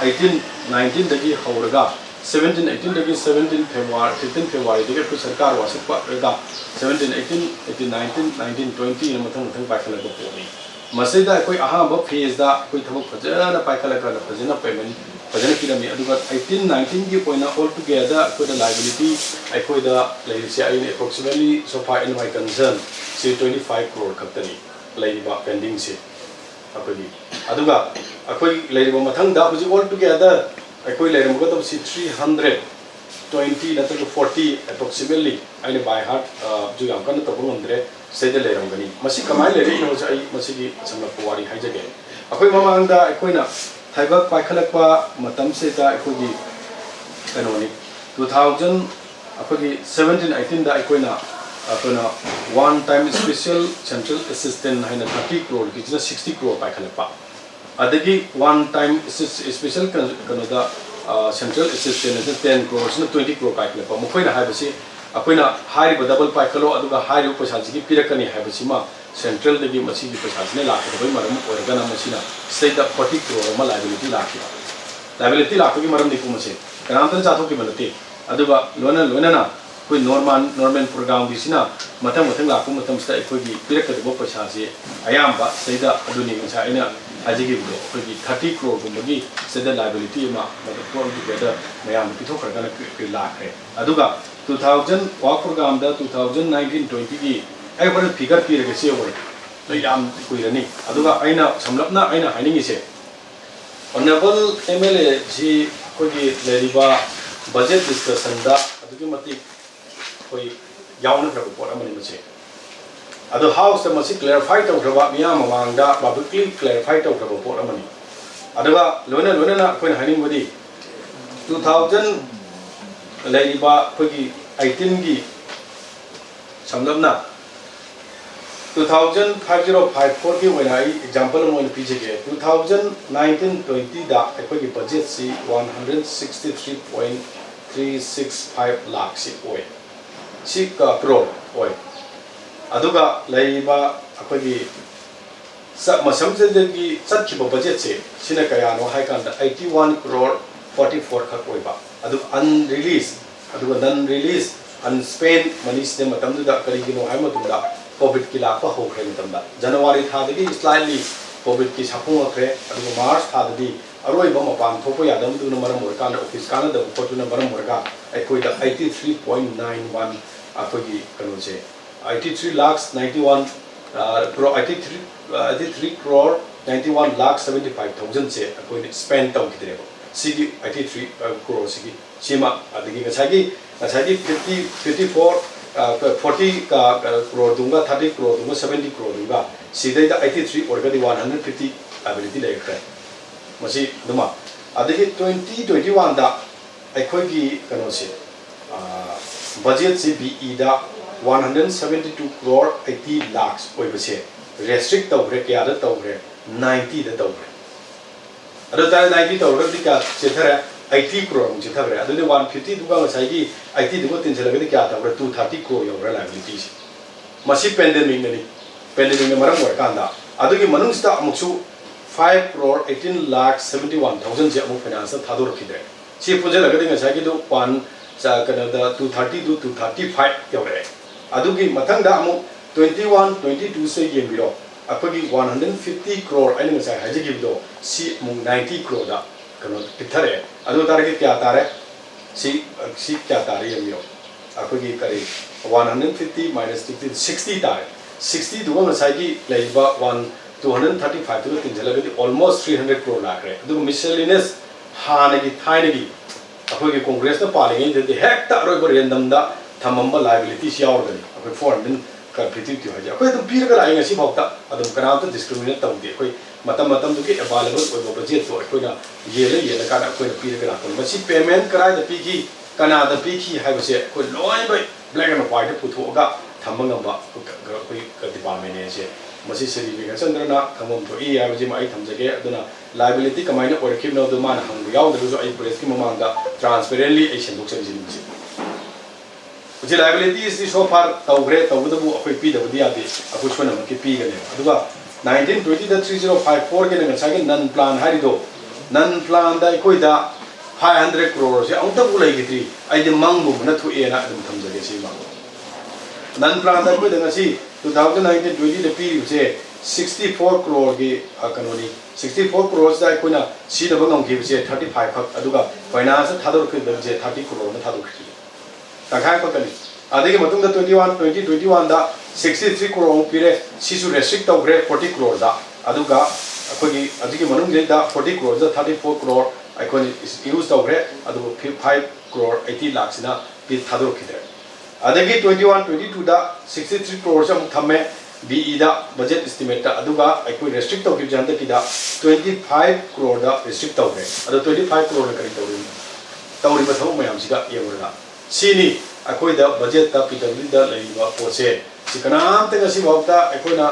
eighteen nineteen ꯗꯒꯤ ꯍꯧꯔꯒ seventeen eighteen ꯗꯒꯤ seventeen February, fifteen February ꯗꯒꯤ ꯑꯩꯈꯣꯏ ꯁꯔꯀꯥꯔ ꯋꯥꯁꯛꯄ ꯑꯣꯏꯔꯒ seventeen eighteen eighteen nineteen nineteen twenty ꯅ ꯃꯊꯪ ꯃꯊꯪ ꯄꯥꯏꯈꯠꯂꯛꯄ ꯄꯣꯠꯅꯤ꯫ ꯃꯁꯤꯗ ꯑꯩꯈꯣꯏ ꯑꯍꯥꯟꯕ phase ꯗ ꯑꯩꯈꯣꯏ ꯊꯕꯛ ꯐꯖꯅ ꯄꯥꯏꯈꯠꯂꯀꯥꯟꯗ ꯐꯖꯅ payment ꯐꯖꯅ ꯄꯤꯔꯝꯃꯤ꯫ ꯑꯗꯨꯒ eighteen nineteen ꯒꯤ ꯑꯣꯏꯅ all together ꯑꯩꯈꯣꯏꯗ liability ꯑꯩꯈꯣꯏꯗ ꯂꯩꯔꯤꯁꯦ, ꯑꯩꯅ approximately so far in my concern ꯁꯤ twenty five crore ꯈꯛꯇꯅꯤ ꯂꯩꯔꯤꯕ pending ꯁꯦ ꯑꯩꯈꯣꯏꯒꯤ꯫ ꯑꯗꯨꯒ ꯑꯩꯈꯣꯏ ꯂꯩꯔꯤꯕ ꯃꯊꯪꯗ ꯍꯧꯖꯤꯛ all together ꯑꯩꯈꯣꯏ ꯂꯩꯔꯝꯒꯗꯕꯁꯤ three hundred twenty ꯅꯠꯇ꯭ꯔꯒ forty approximately, ꯑꯩꯅ by heart ꯁꯨ ꯌꯥꯝ ꯀꯟꯅ ꯇꯧꯕ ꯉꯝꯗ꯭ꯔꯦ, ꯁꯤꯗꯩꯗ ꯂꯩꯔꯝꯒꯅꯤ꯫ ꯃꯁꯤ ꯀꯃꯥꯏꯅ ꯂꯩꯔꯛꯏꯅꯣꯁꯦ ꯑꯩ ꯃꯁꯤꯒꯤ ꯁꯝꯂꯞꯄ ꯋꯥꯔꯤ ꯍꯥꯏꯖꯒꯦ꯫ ꯑꯩꯈꯣꯏ ꯃꯃꯥꯡꯗ ꯑꯩꯈꯣꯏꯅ ꯊꯥꯏꯕꯛ ꯄꯥꯏꯈꯠꯂꯛꯄ ꯃꯇꯝꯁꯤꯗ ꯑꯩꯈꯣꯏꯒꯤ ꯀꯩꯅꯣꯅꯤ, two thousand, ꯑꯩꯈꯣꯏꯒꯤ seventeen eighteen ꯗ ꯑꯩꯈꯣꯏꯅ, ꯑꯩꯈꯣꯏꯅ one time special central assistance ꯍꯥꯏꯅ thirty crore ꯒꯤꯁꯤꯅ sixty crore ꯄꯥꯏꯈꯠꯂꯛꯄ, ꯑꯗꯒꯤ one time special ꯀꯩꯅꯣꯗ central assistance ꯍꯥꯏꯅ ten crore ꯁꯤꯅ twenty crore ꯄꯥꯏꯈꯠꯂꯛꯄ꯫ ꯃꯈꯣꯏꯅ ꯍꯥꯏꯕꯁꯤ ꯑꯩꯈꯣꯏꯅ ꯍꯥꯏꯔꯤꯕ double ꯄꯥꯏꯈꯠꯂꯣ, ꯑꯗꯨꯒ ꯍꯥꯏꯔꯤꯕ ꯄꯩꯁꯥꯁꯤꯒꯤ ꯄꯤꯔꯛꯀꯅꯤ ꯍꯥꯏꯕꯁꯤꯃ central ꯗꯒꯤ ꯃꯁꯤꯒꯤ ꯄꯩꯁꯥꯁꯤꯅ ꯂꯥꯛꯀꯗꯕꯒꯤ ꯃꯔꯝ ꯑꯣꯏꯔꯒꯅ ꯃꯁꯤꯅ state ꯗ forty crore ꯑꯃ liability ꯂꯥꯛꯈꯤꯕ꯫ Liability ꯂꯥꯛꯄꯒꯤ ꯃꯔꯝꯗꯤ ꯄꯨꯝꯕꯁꯦ ꯀꯅꯥꯝꯇꯅ ꯆꯥꯊꯣꯛꯈꯤꯕ ꯅꯠꯇꯦ꯫ ꯑꯗꯨꯒ ꯂꯣꯏꯅ ꯂꯣꯏꯅꯅ ꯑꯩꯈꯣꯏ normal, normal program ꯒꯤꯁꯤꯅ ꯃꯊꯪ ꯃꯊꯪ ꯂꯥꯛꯄ ꯃꯇꯝꯁꯤꯗ ꯑꯩꯈꯣꯏꯒꯤ ꯄꯤꯔꯛꯀꯗꯕ ꯄꯩꯁꯥꯁꯤ ꯑꯌꯥꯝꯕ ꯁꯤꯗꯩꯗ ꯑꯗꯨꯅꯤ ꯉꯁꯥꯏ ꯑꯩꯅ ꯍꯥꯏꯖꯈꯤꯕꯗꯣ, ꯑꯩꯈꯣꯏꯒꯤ thirty crore ꯒꯨꯝꯕꯒꯤ ꯁꯤꯗ liability ꯑꯃ ꯃꯗꯨ all together ꯃꯌꯥꯝꯅ ꯄꯤꯊꯣꯛꯈ꯭ꯔꯒꯅ ꯑꯩꯈꯣꯏ ꯂꯥꯛꯈ꯭ꯔꯦ꯫ ꯑꯗꯨꯒ two thousand work program ꯗ two thousand nineteen twenty ꯒꯤ ꯑꯩ ꯍꯣꯔꯦꯟ figure ꯄꯤꯔꯒꯦ, ꯁꯤ ꯌꯧꯔꯦ꯫ ꯅꯣꯏ ꯌꯥꯝ ꯀꯨꯏꯔꯅꯤ꯫ ꯑꯗꯨꯒ ꯑꯩꯅ ꯁꯝꯂꯞꯅ ꯑꯩꯅ ꯍꯥꯏꯅꯤꯡꯉꯤꯁꯦ, Honourable M L A ꯁꯤ ꯑꯩꯈꯣꯏꯒꯤ ꯂꯩꯔꯤꯕ budget discussion ꯗ ꯑꯗꯨꯛꯀꯤ ꯃꯇꯤꯛ ꯑꯩꯈꯣꯏ ꯌꯥꯎꯅꯈ꯭ꯔꯕ ꯄꯣꯠ ꯑꯃꯅꯤ ꯃꯁꯤ꯫ ꯑꯗꯣ House ꯇ ꯃꯁꯤ clarify ꯇꯧꯈ꯭ꯔꯕ, ꯃꯤꯌꯥꯝ ꯃꯃꯥꯡꯗ publicly clarify ꯇꯧꯈ꯭ꯔꯕ ꯄꯣꯠ ꯑꯃꯅꯤ꯫ ꯑꯗꯨꯒ ꯂꯣꯏꯅ ꯂꯣꯏꯅꯅ ꯑꯩꯈꯣꯏꯅ ꯍꯥꯏꯅꯤꯡꯕꯗꯤ, two thousand ꯂꯩꯔꯤꯕ ꯑꯩꯈꯣꯏꯒꯤ ꯑꯩꯇꯤꯟꯒꯤ ꯁꯝꯂꯞꯅ two thousand five zero five fourꯒꯤ ꯑꯣꯏꯅ ꯑꯩ example ꯑꯃ ꯑꯣꯏꯅ ꯄꯤꯖꯒꯦ꯫ Two thousand nineteen twentyꯗ ꯑꯩꯈꯣꯏꯒꯤ budgetꯁꯤ one hundred sixty three point three six five ꯂꯥꯛꯁꯤ ꯑꯣꯏ꯫ ꯁꯤ ꯀ- crore ꯑꯣꯏ꯫ ꯑꯗꯨꯒ ꯂꯩꯔꯤꯕ ꯑꯩꯈꯣꯏꯒꯤ ꯆ- ꯃꯁꯝꯁꯤꯗꯒꯤ ꯆꯠꯈꯤꯕ budgetꯁꯦ ꯁꯤꯅ ꯀꯌꯥꯅꯣ ꯍꯥꯏ ꯀꯥꯟꯗ eighty one crore forty four ꯈꯛ ꯑꯣꯏꯕ꯫ ꯑꯗꯨꯒ unrelease, ꯑꯗꯨꯒ non release, unspent moneyꯁꯤꯅ ꯃꯇꯝꯗꯨꯗ ꯀꯔꯤꯒꯤꯅꯣ ꯍꯥꯏꯕ ꯃꯇꯝꯗ COVIDꯀꯤ ꯂꯥꯛꯄ ꯍꯧꯈ꯭ꯔ ꯃꯇꯝꯗ January ꯊꯥꯗꯒꯤ slightly COVIDꯀꯤ ꯁꯥꯐꯣꯡꯉꯛꯈ꯭ꯔꯦ꯫ ꯑꯗꯨꯒ March ꯊꯥꯗꯗꯤ ꯑꯔꯣꯏꯕ ꯃꯄꯥꯟ ꯊꯣꯛꯄ ꯌꯥꯗꯕꯗꯨꯅ ꯃꯔꯝ ꯑꯣꯏꯔꯀꯥꯟꯗ, office ꯀꯥꯟꯅꯗꯕ ꯈꯣꯠꯇꯨꯅ ꯃꯔꯝ ꯑꯣꯏꯔꯒ ꯑꯩꯈꯣꯏꯗ eighty three point nine one ꯑꯩꯈꯣꯏꯒꯤ ꯀꯩꯅꯣꯁꯦ, eighty three lakhs ninety one crore, eighty three eighty three crore ninety one lakh seventy five thousandꯁꯦ ꯑꯩꯈꯣꯏꯅ spend ꯇꯧꯈꯤꯗ꯭ꯔꯦꯕ꯫ ꯁꯤꯒꯤ eighty three crore ꯁꯤꯒꯤ ꯁꯤꯃ, ꯑꯗꯒꯤ ꯉꯁꯥꯏꯒꯤ ꯉꯁꯥꯏꯒꯤ fifty fifty four forty crore ꯗꯨꯝꯒ, thirty crore ꯗꯨꯝꯒ, seventy crore ꯗꯨꯝꯒ, ꯁꯤꯗꯩꯗ eighty three ꯑꯣꯏꯔꯒꯗꯤ one hundred fifty liability ꯂꯩꯔꯛꯈ꯭ꯔꯦ꯫ ꯃꯁꯤ ꯑꯗꯨꯃ, ꯑꯗꯒꯤ twenty twenty oneꯗ ꯑꯩꯈꯣꯏꯒꯤ ꯀꯩꯅꯣꯁꯦ, budgetꯁꯤ BEꯗ one hundred seventy two crore eighty lakhs ꯑꯣꯏꯕꯁꯦ restrict ꯇꯧꯈ꯭ꯔꯦ꯫ ꯀꯌꯥꯗ ꯇꯧꯈ꯭ꯔꯦ? Ninetyꯗ ꯇꯧꯈ꯭ꯔꯦ꯫ ꯑꯗꯨ ꯇꯥꯔꯗꯤ ninety ꯇꯧꯔꯒꯗꯤ ꯀꯌꯥ ꯆꯦꯟꯊꯔꯦ? Eighty crore ꯑꯃꯨꯛ ꯆꯦꯟꯊꯈ꯭ꯔꯦ꯫ ꯑꯗꯨꯗꯤ one fiftyꯗꯨꯒ ꯉꯁꯥꯏꯒꯤ eightyꯗꯨꯒ ꯇꯤꯟꯁꯤꯜꯂꯒꯗꯤ ꯀꯌꯥ ꯇꯧꯈ꯭ꯔꯦ? Two thirty crore ꯌꯧꯈ꯭ꯔꯦ liabilityꯁꯦ꯫ ꯃꯁꯤ pandemicꯅꯅꯤ꯫ Pandemicꯅ ꯃꯔꯝ ꯑꯣꯏꯔꯀꯥꯟꯗ ꯑꯗꯨꯒꯤ ꯃꯅꯨꯡꯁꯤꯗ ꯑꯃꯨꯛꯁꯨ five crore eighteen lakh seventy one thousandꯁꯦ ꯑꯃꯨꯛ financeꯇ ꯊꯥꯗꯣꯔꯛꯈꯤꯗ꯭ꯔꯦ꯫ ꯁꯤ ꯄꯨꯟꯁꯤꯜꯂꯒꯗꯤ ꯉꯁꯥꯏꯒꯤꯗꯨ one, ꯀꯩꯅꯣꯗ, two thirtyꯗꯨ two thirty five ꯌꯧꯔꯛꯑꯦ꯫ ꯑꯗꯨꯒꯤ ꯃꯊꯪꯗ ꯑꯃꯨꯛ twenty one twenty twoꯁꯦ ꯌꯦꯡꯕꯤꯔꯣ꯫ ꯑꯩꯈꯣꯏꯒꯤ one hundred fifty crore ꯑꯩꯅ ꯉꯁꯥꯏ ꯍꯥꯏꯖꯈꯤꯕꯗꯣ, ꯁꯤ ꯑꯃꯨꯛ ninety croreꯗ ꯀꯩꯅꯣ ꯄꯤꯛꯊꯔꯛꯑꯦ꯫ ꯑꯗꯨ ꯑꯣꯏ ꯇꯥꯔꯒꯗꯤ ꯀꯌꯥ ꯇꯥꯔꯦ? ꯁꯤ, ꯁꯤ ꯀꯌꯥ ꯇꯥꯔꯦ ꯌꯦꯡꯕꯤꯔꯣ꯫ ꯑꯩꯈꯣꯏꯒꯤ ꯀꯔꯤ, one hundred fifty minus fifty, sixty ꯇꯥꯔꯦ꯫ Sixtyꯗꯨꯒ ꯉꯁꯥꯏꯒꯤ ꯂꯩꯔꯤꯕ one two hundred thirty fiveꯗꯨꯒ ꯇꯤꯟꯁꯤꯜꯂꯒꯗꯤ almost three hundred crore ꯂꯥꯛꯈ꯭ꯔꯦ꯫ ꯑꯗꯨꯒ miscellaneous, ꯍꯥꯟꯅꯒꯤ ꯊꯥꯏꯅꯒꯤ ꯑꯩꯈꯣꯏꯒꯤ Congressꯅ ꯄꯥꯜꯂꯤꯉꯩꯗꯗꯤ ꯍꯦꯛꯇ ꯑꯔꯣꯏꯕ randomꯗ ꯊꯝꯃꯝꯕ liabilityꯁꯤ ꯌꯥꯎꯔꯒꯅꯤ꯫ ꯑꯩꯈꯣꯏ four hundred fifty ꯍꯥꯏꯁꯦ ꯑꯩꯈꯣꯏ ꯑꯗꯨꯝ ꯄꯤꯔꯒ ꯂꯥꯛꯑꯦ ꯉꯁꯤ ꯐꯥꯎꯗ꯫ ꯑꯗꯨꯝ ꯀꯅꯥꯝꯇ discriminate ꯇꯧꯗꯦ꯫ ꯑꯩꯈꯣꯏ ꯃꯇꯝ ꯃꯇꯝꯗꯨꯒꯤ available ꯑꯣꯏꯕ budgetꯇꯣ ꯑꯩꯈꯣꯏꯅ ꯌꯦꯜꯂ ꯌꯦꯜꯂꯀꯥꯟꯗ ꯑꯩꯈꯣꯏꯅ ꯄꯤꯔꯒ ꯂꯥꯛꯄꯅꯤ꯫ ꯃꯁꯤ payment ꯀꯗꯥꯏꯗ ꯄꯤꯈꯤ? ꯀꯅꯥꯗ ꯄꯤꯈꯤ ꯍꯥꯏꯕꯁꯦ ꯑꯩꯈꯣꯏ ꯂꯣꯏꯅꯃꯛ black and white ꯄꯨꯊꯣꯛꯑꯒ ꯊꯝꯕ ꯉꯝꯕ ꯑꯩꯈꯣꯏ department ꯅꯦ ꯁꯦ꯫ ꯃꯁꯤ ꯁ꯭ꯔꯤ ꯕꯤꯀ꯭ꯔꯝꯆꯟꯗ꯭ꯔꯅ ꯈꯪꯐꯝ ꯊꯣꯛꯏ ꯍꯥꯏꯕꯁꯤꯃ ꯑꯩ ꯊꯝꯖꯒꯦ꯫ ꯑꯗꯨꯅ liability ꯀꯃꯥꯏꯅ ꯑꯣꯏꯔꯛꯈꯤꯕꯅꯣ ꯑꯗꯨ ꯃꯥꯅ ꯍꯪꯕ ꯌꯥꯎꯗ꯭ꯔꯁꯨ ꯑꯩ press ꯀꯤ ꯃꯃꯥꯡꯗ transparently ꯑꯩ ꯁꯦꯡꯗꯣꯛꯆꯔꯤꯁꯤꯅꯤ꯫ ꯃꯁꯤ ꯍꯧꯖꯤꯛ liabilities ꯗꯤ so far ꯇꯧꯈ꯭ꯔꯦ, ꯇꯧꯕꯗꯕꯨ ꯑꯩꯈꯣꯏ ꯄꯤꯗꯕꯗꯤ ꯌꯥꯗꯦ, ꯑꯩꯈꯣꯏ ꯁꯣꯏꯗꯅꯃꯛꯀꯤ ꯄꯤꯒꯅꯦꯕ꯫ ꯑꯗꯨꯒ nineteen twenty ꯗ three zero five four ꯒꯤꯅ ꯉꯁꯥꯏꯒꯤ non plan ꯍꯥꯏꯔꯤꯗꯣ, non plan ꯗ ꯑꯩꯈꯣꯏꯗ five hundred crore ꯁꯦ ꯑꯃꯨꯛꯇꯕꯨ ꯂꯩꯈꯤꯗ꯭ꯔꯤ꯫ ꯑꯩꯗꯤ ꯃꯪꯒꯨꯝꯕꯅ ꯊꯣꯛꯑꯦꯅ ꯑꯗꯨꯝ ꯊꯝꯖꯒꯦ ꯁꯤꯃ꯫ Non plan ꯗ ꯑꯩꯈꯣꯏꯗ ꯉꯁꯤ two thousand nineteen twenty ꯗ ꯄꯤꯔꯤꯕꯁꯦ sixty four crore ꯒꯤ, ꯑ, ꯀꯩꯅꯣꯅꯤ, sixty four crore ꯁꯤꯗ ꯑꯩꯈꯣꯏꯅ ꯁꯤꯖꯤꯟꯅꯕ ꯉꯝꯈꯤꯕꯁꯦ thirty five ꯈꯛ, ꯑꯗꯨꯒ finance ꯇ ꯊꯥꯗꯣꯔꯛꯈꯤꯕꯁꯦ thirty crore ꯑꯃ ꯊꯥꯗꯣꯛꯈꯤꯕꯅꯤ꯫ ꯇꯪꯈꯥꯏ ꯈꯛꯇꯅꯤ꯫ ꯑꯗꯒꯤ ꯃꯇꯨꯡꯗ twenty one, twenty twenty one ꯗ sixty three crore ꯑꯃꯨꯛ ꯄꯤꯔꯦ, ꯁꯤꯁꯨ restrict ꯇꯧꯈ꯭ꯔꯦ forty crore ꯗ꯫ ꯑꯗꯨꯒ ꯑꯩꯈꯣꯏꯒꯤ ꯑꯗꯨꯒꯤ ꯃꯅꯨꯡꯁꯤꯗ forty crore ꯗ thirty four crore ꯑꯩꯈꯣꯏꯅ use ꯇꯧꯈ꯭ꯔꯦ, ꯑꯗꯨꯕꯨ five crore eighty ꯂꯥꯛꯁꯤꯅ ꯄꯤ ꯊꯥꯗꯣꯔꯛꯈꯤꯗ꯭ꯔꯦ꯫ ꯑꯗꯒꯤ twenty one, twenty two ꯗ sixty three crore ꯁꯦ ꯑꯃꯨꯛ ꯊꯝꯃꯦ ꯕꯤ ꯏ ꯗ budget estimate ꯇ, ꯑꯗꯨꯒ ꯑꯩꯈꯣꯏ restrict ꯇꯧꯈꯤꯕꯁꯦ ꯍꯟꯗꯛꯀꯤꯗ twenty five crore ꯗ restrict ꯇꯧꯈ꯭ꯔꯦ꯫ ꯑꯗꯣ twenty five crore ꯅ ꯀꯔꯤ ꯇꯧꯔꯤ, ꯇꯧꯔꯤꯕ ꯊꯕꯛ ꯃꯌꯥꯝꯁꯤꯒ ꯌꯦꯡꯉꯨꯔꯒ ꯁꯤꯅꯤ ꯑꯩꯈꯣꯏꯗ budget ꯇ ꯄꯤ ꯗꯕ꯭ꯂꯤꯎ ꯗꯤ ꯗ ꯂꯩꯔꯤꯕ ꯄꯣꯠꯁꯦ꯫ ꯁꯤ ꯀꯅꯥꯝꯇ ꯉꯁꯤꯐꯥꯎꯗ ꯑꯩꯈꯣꯏꯅ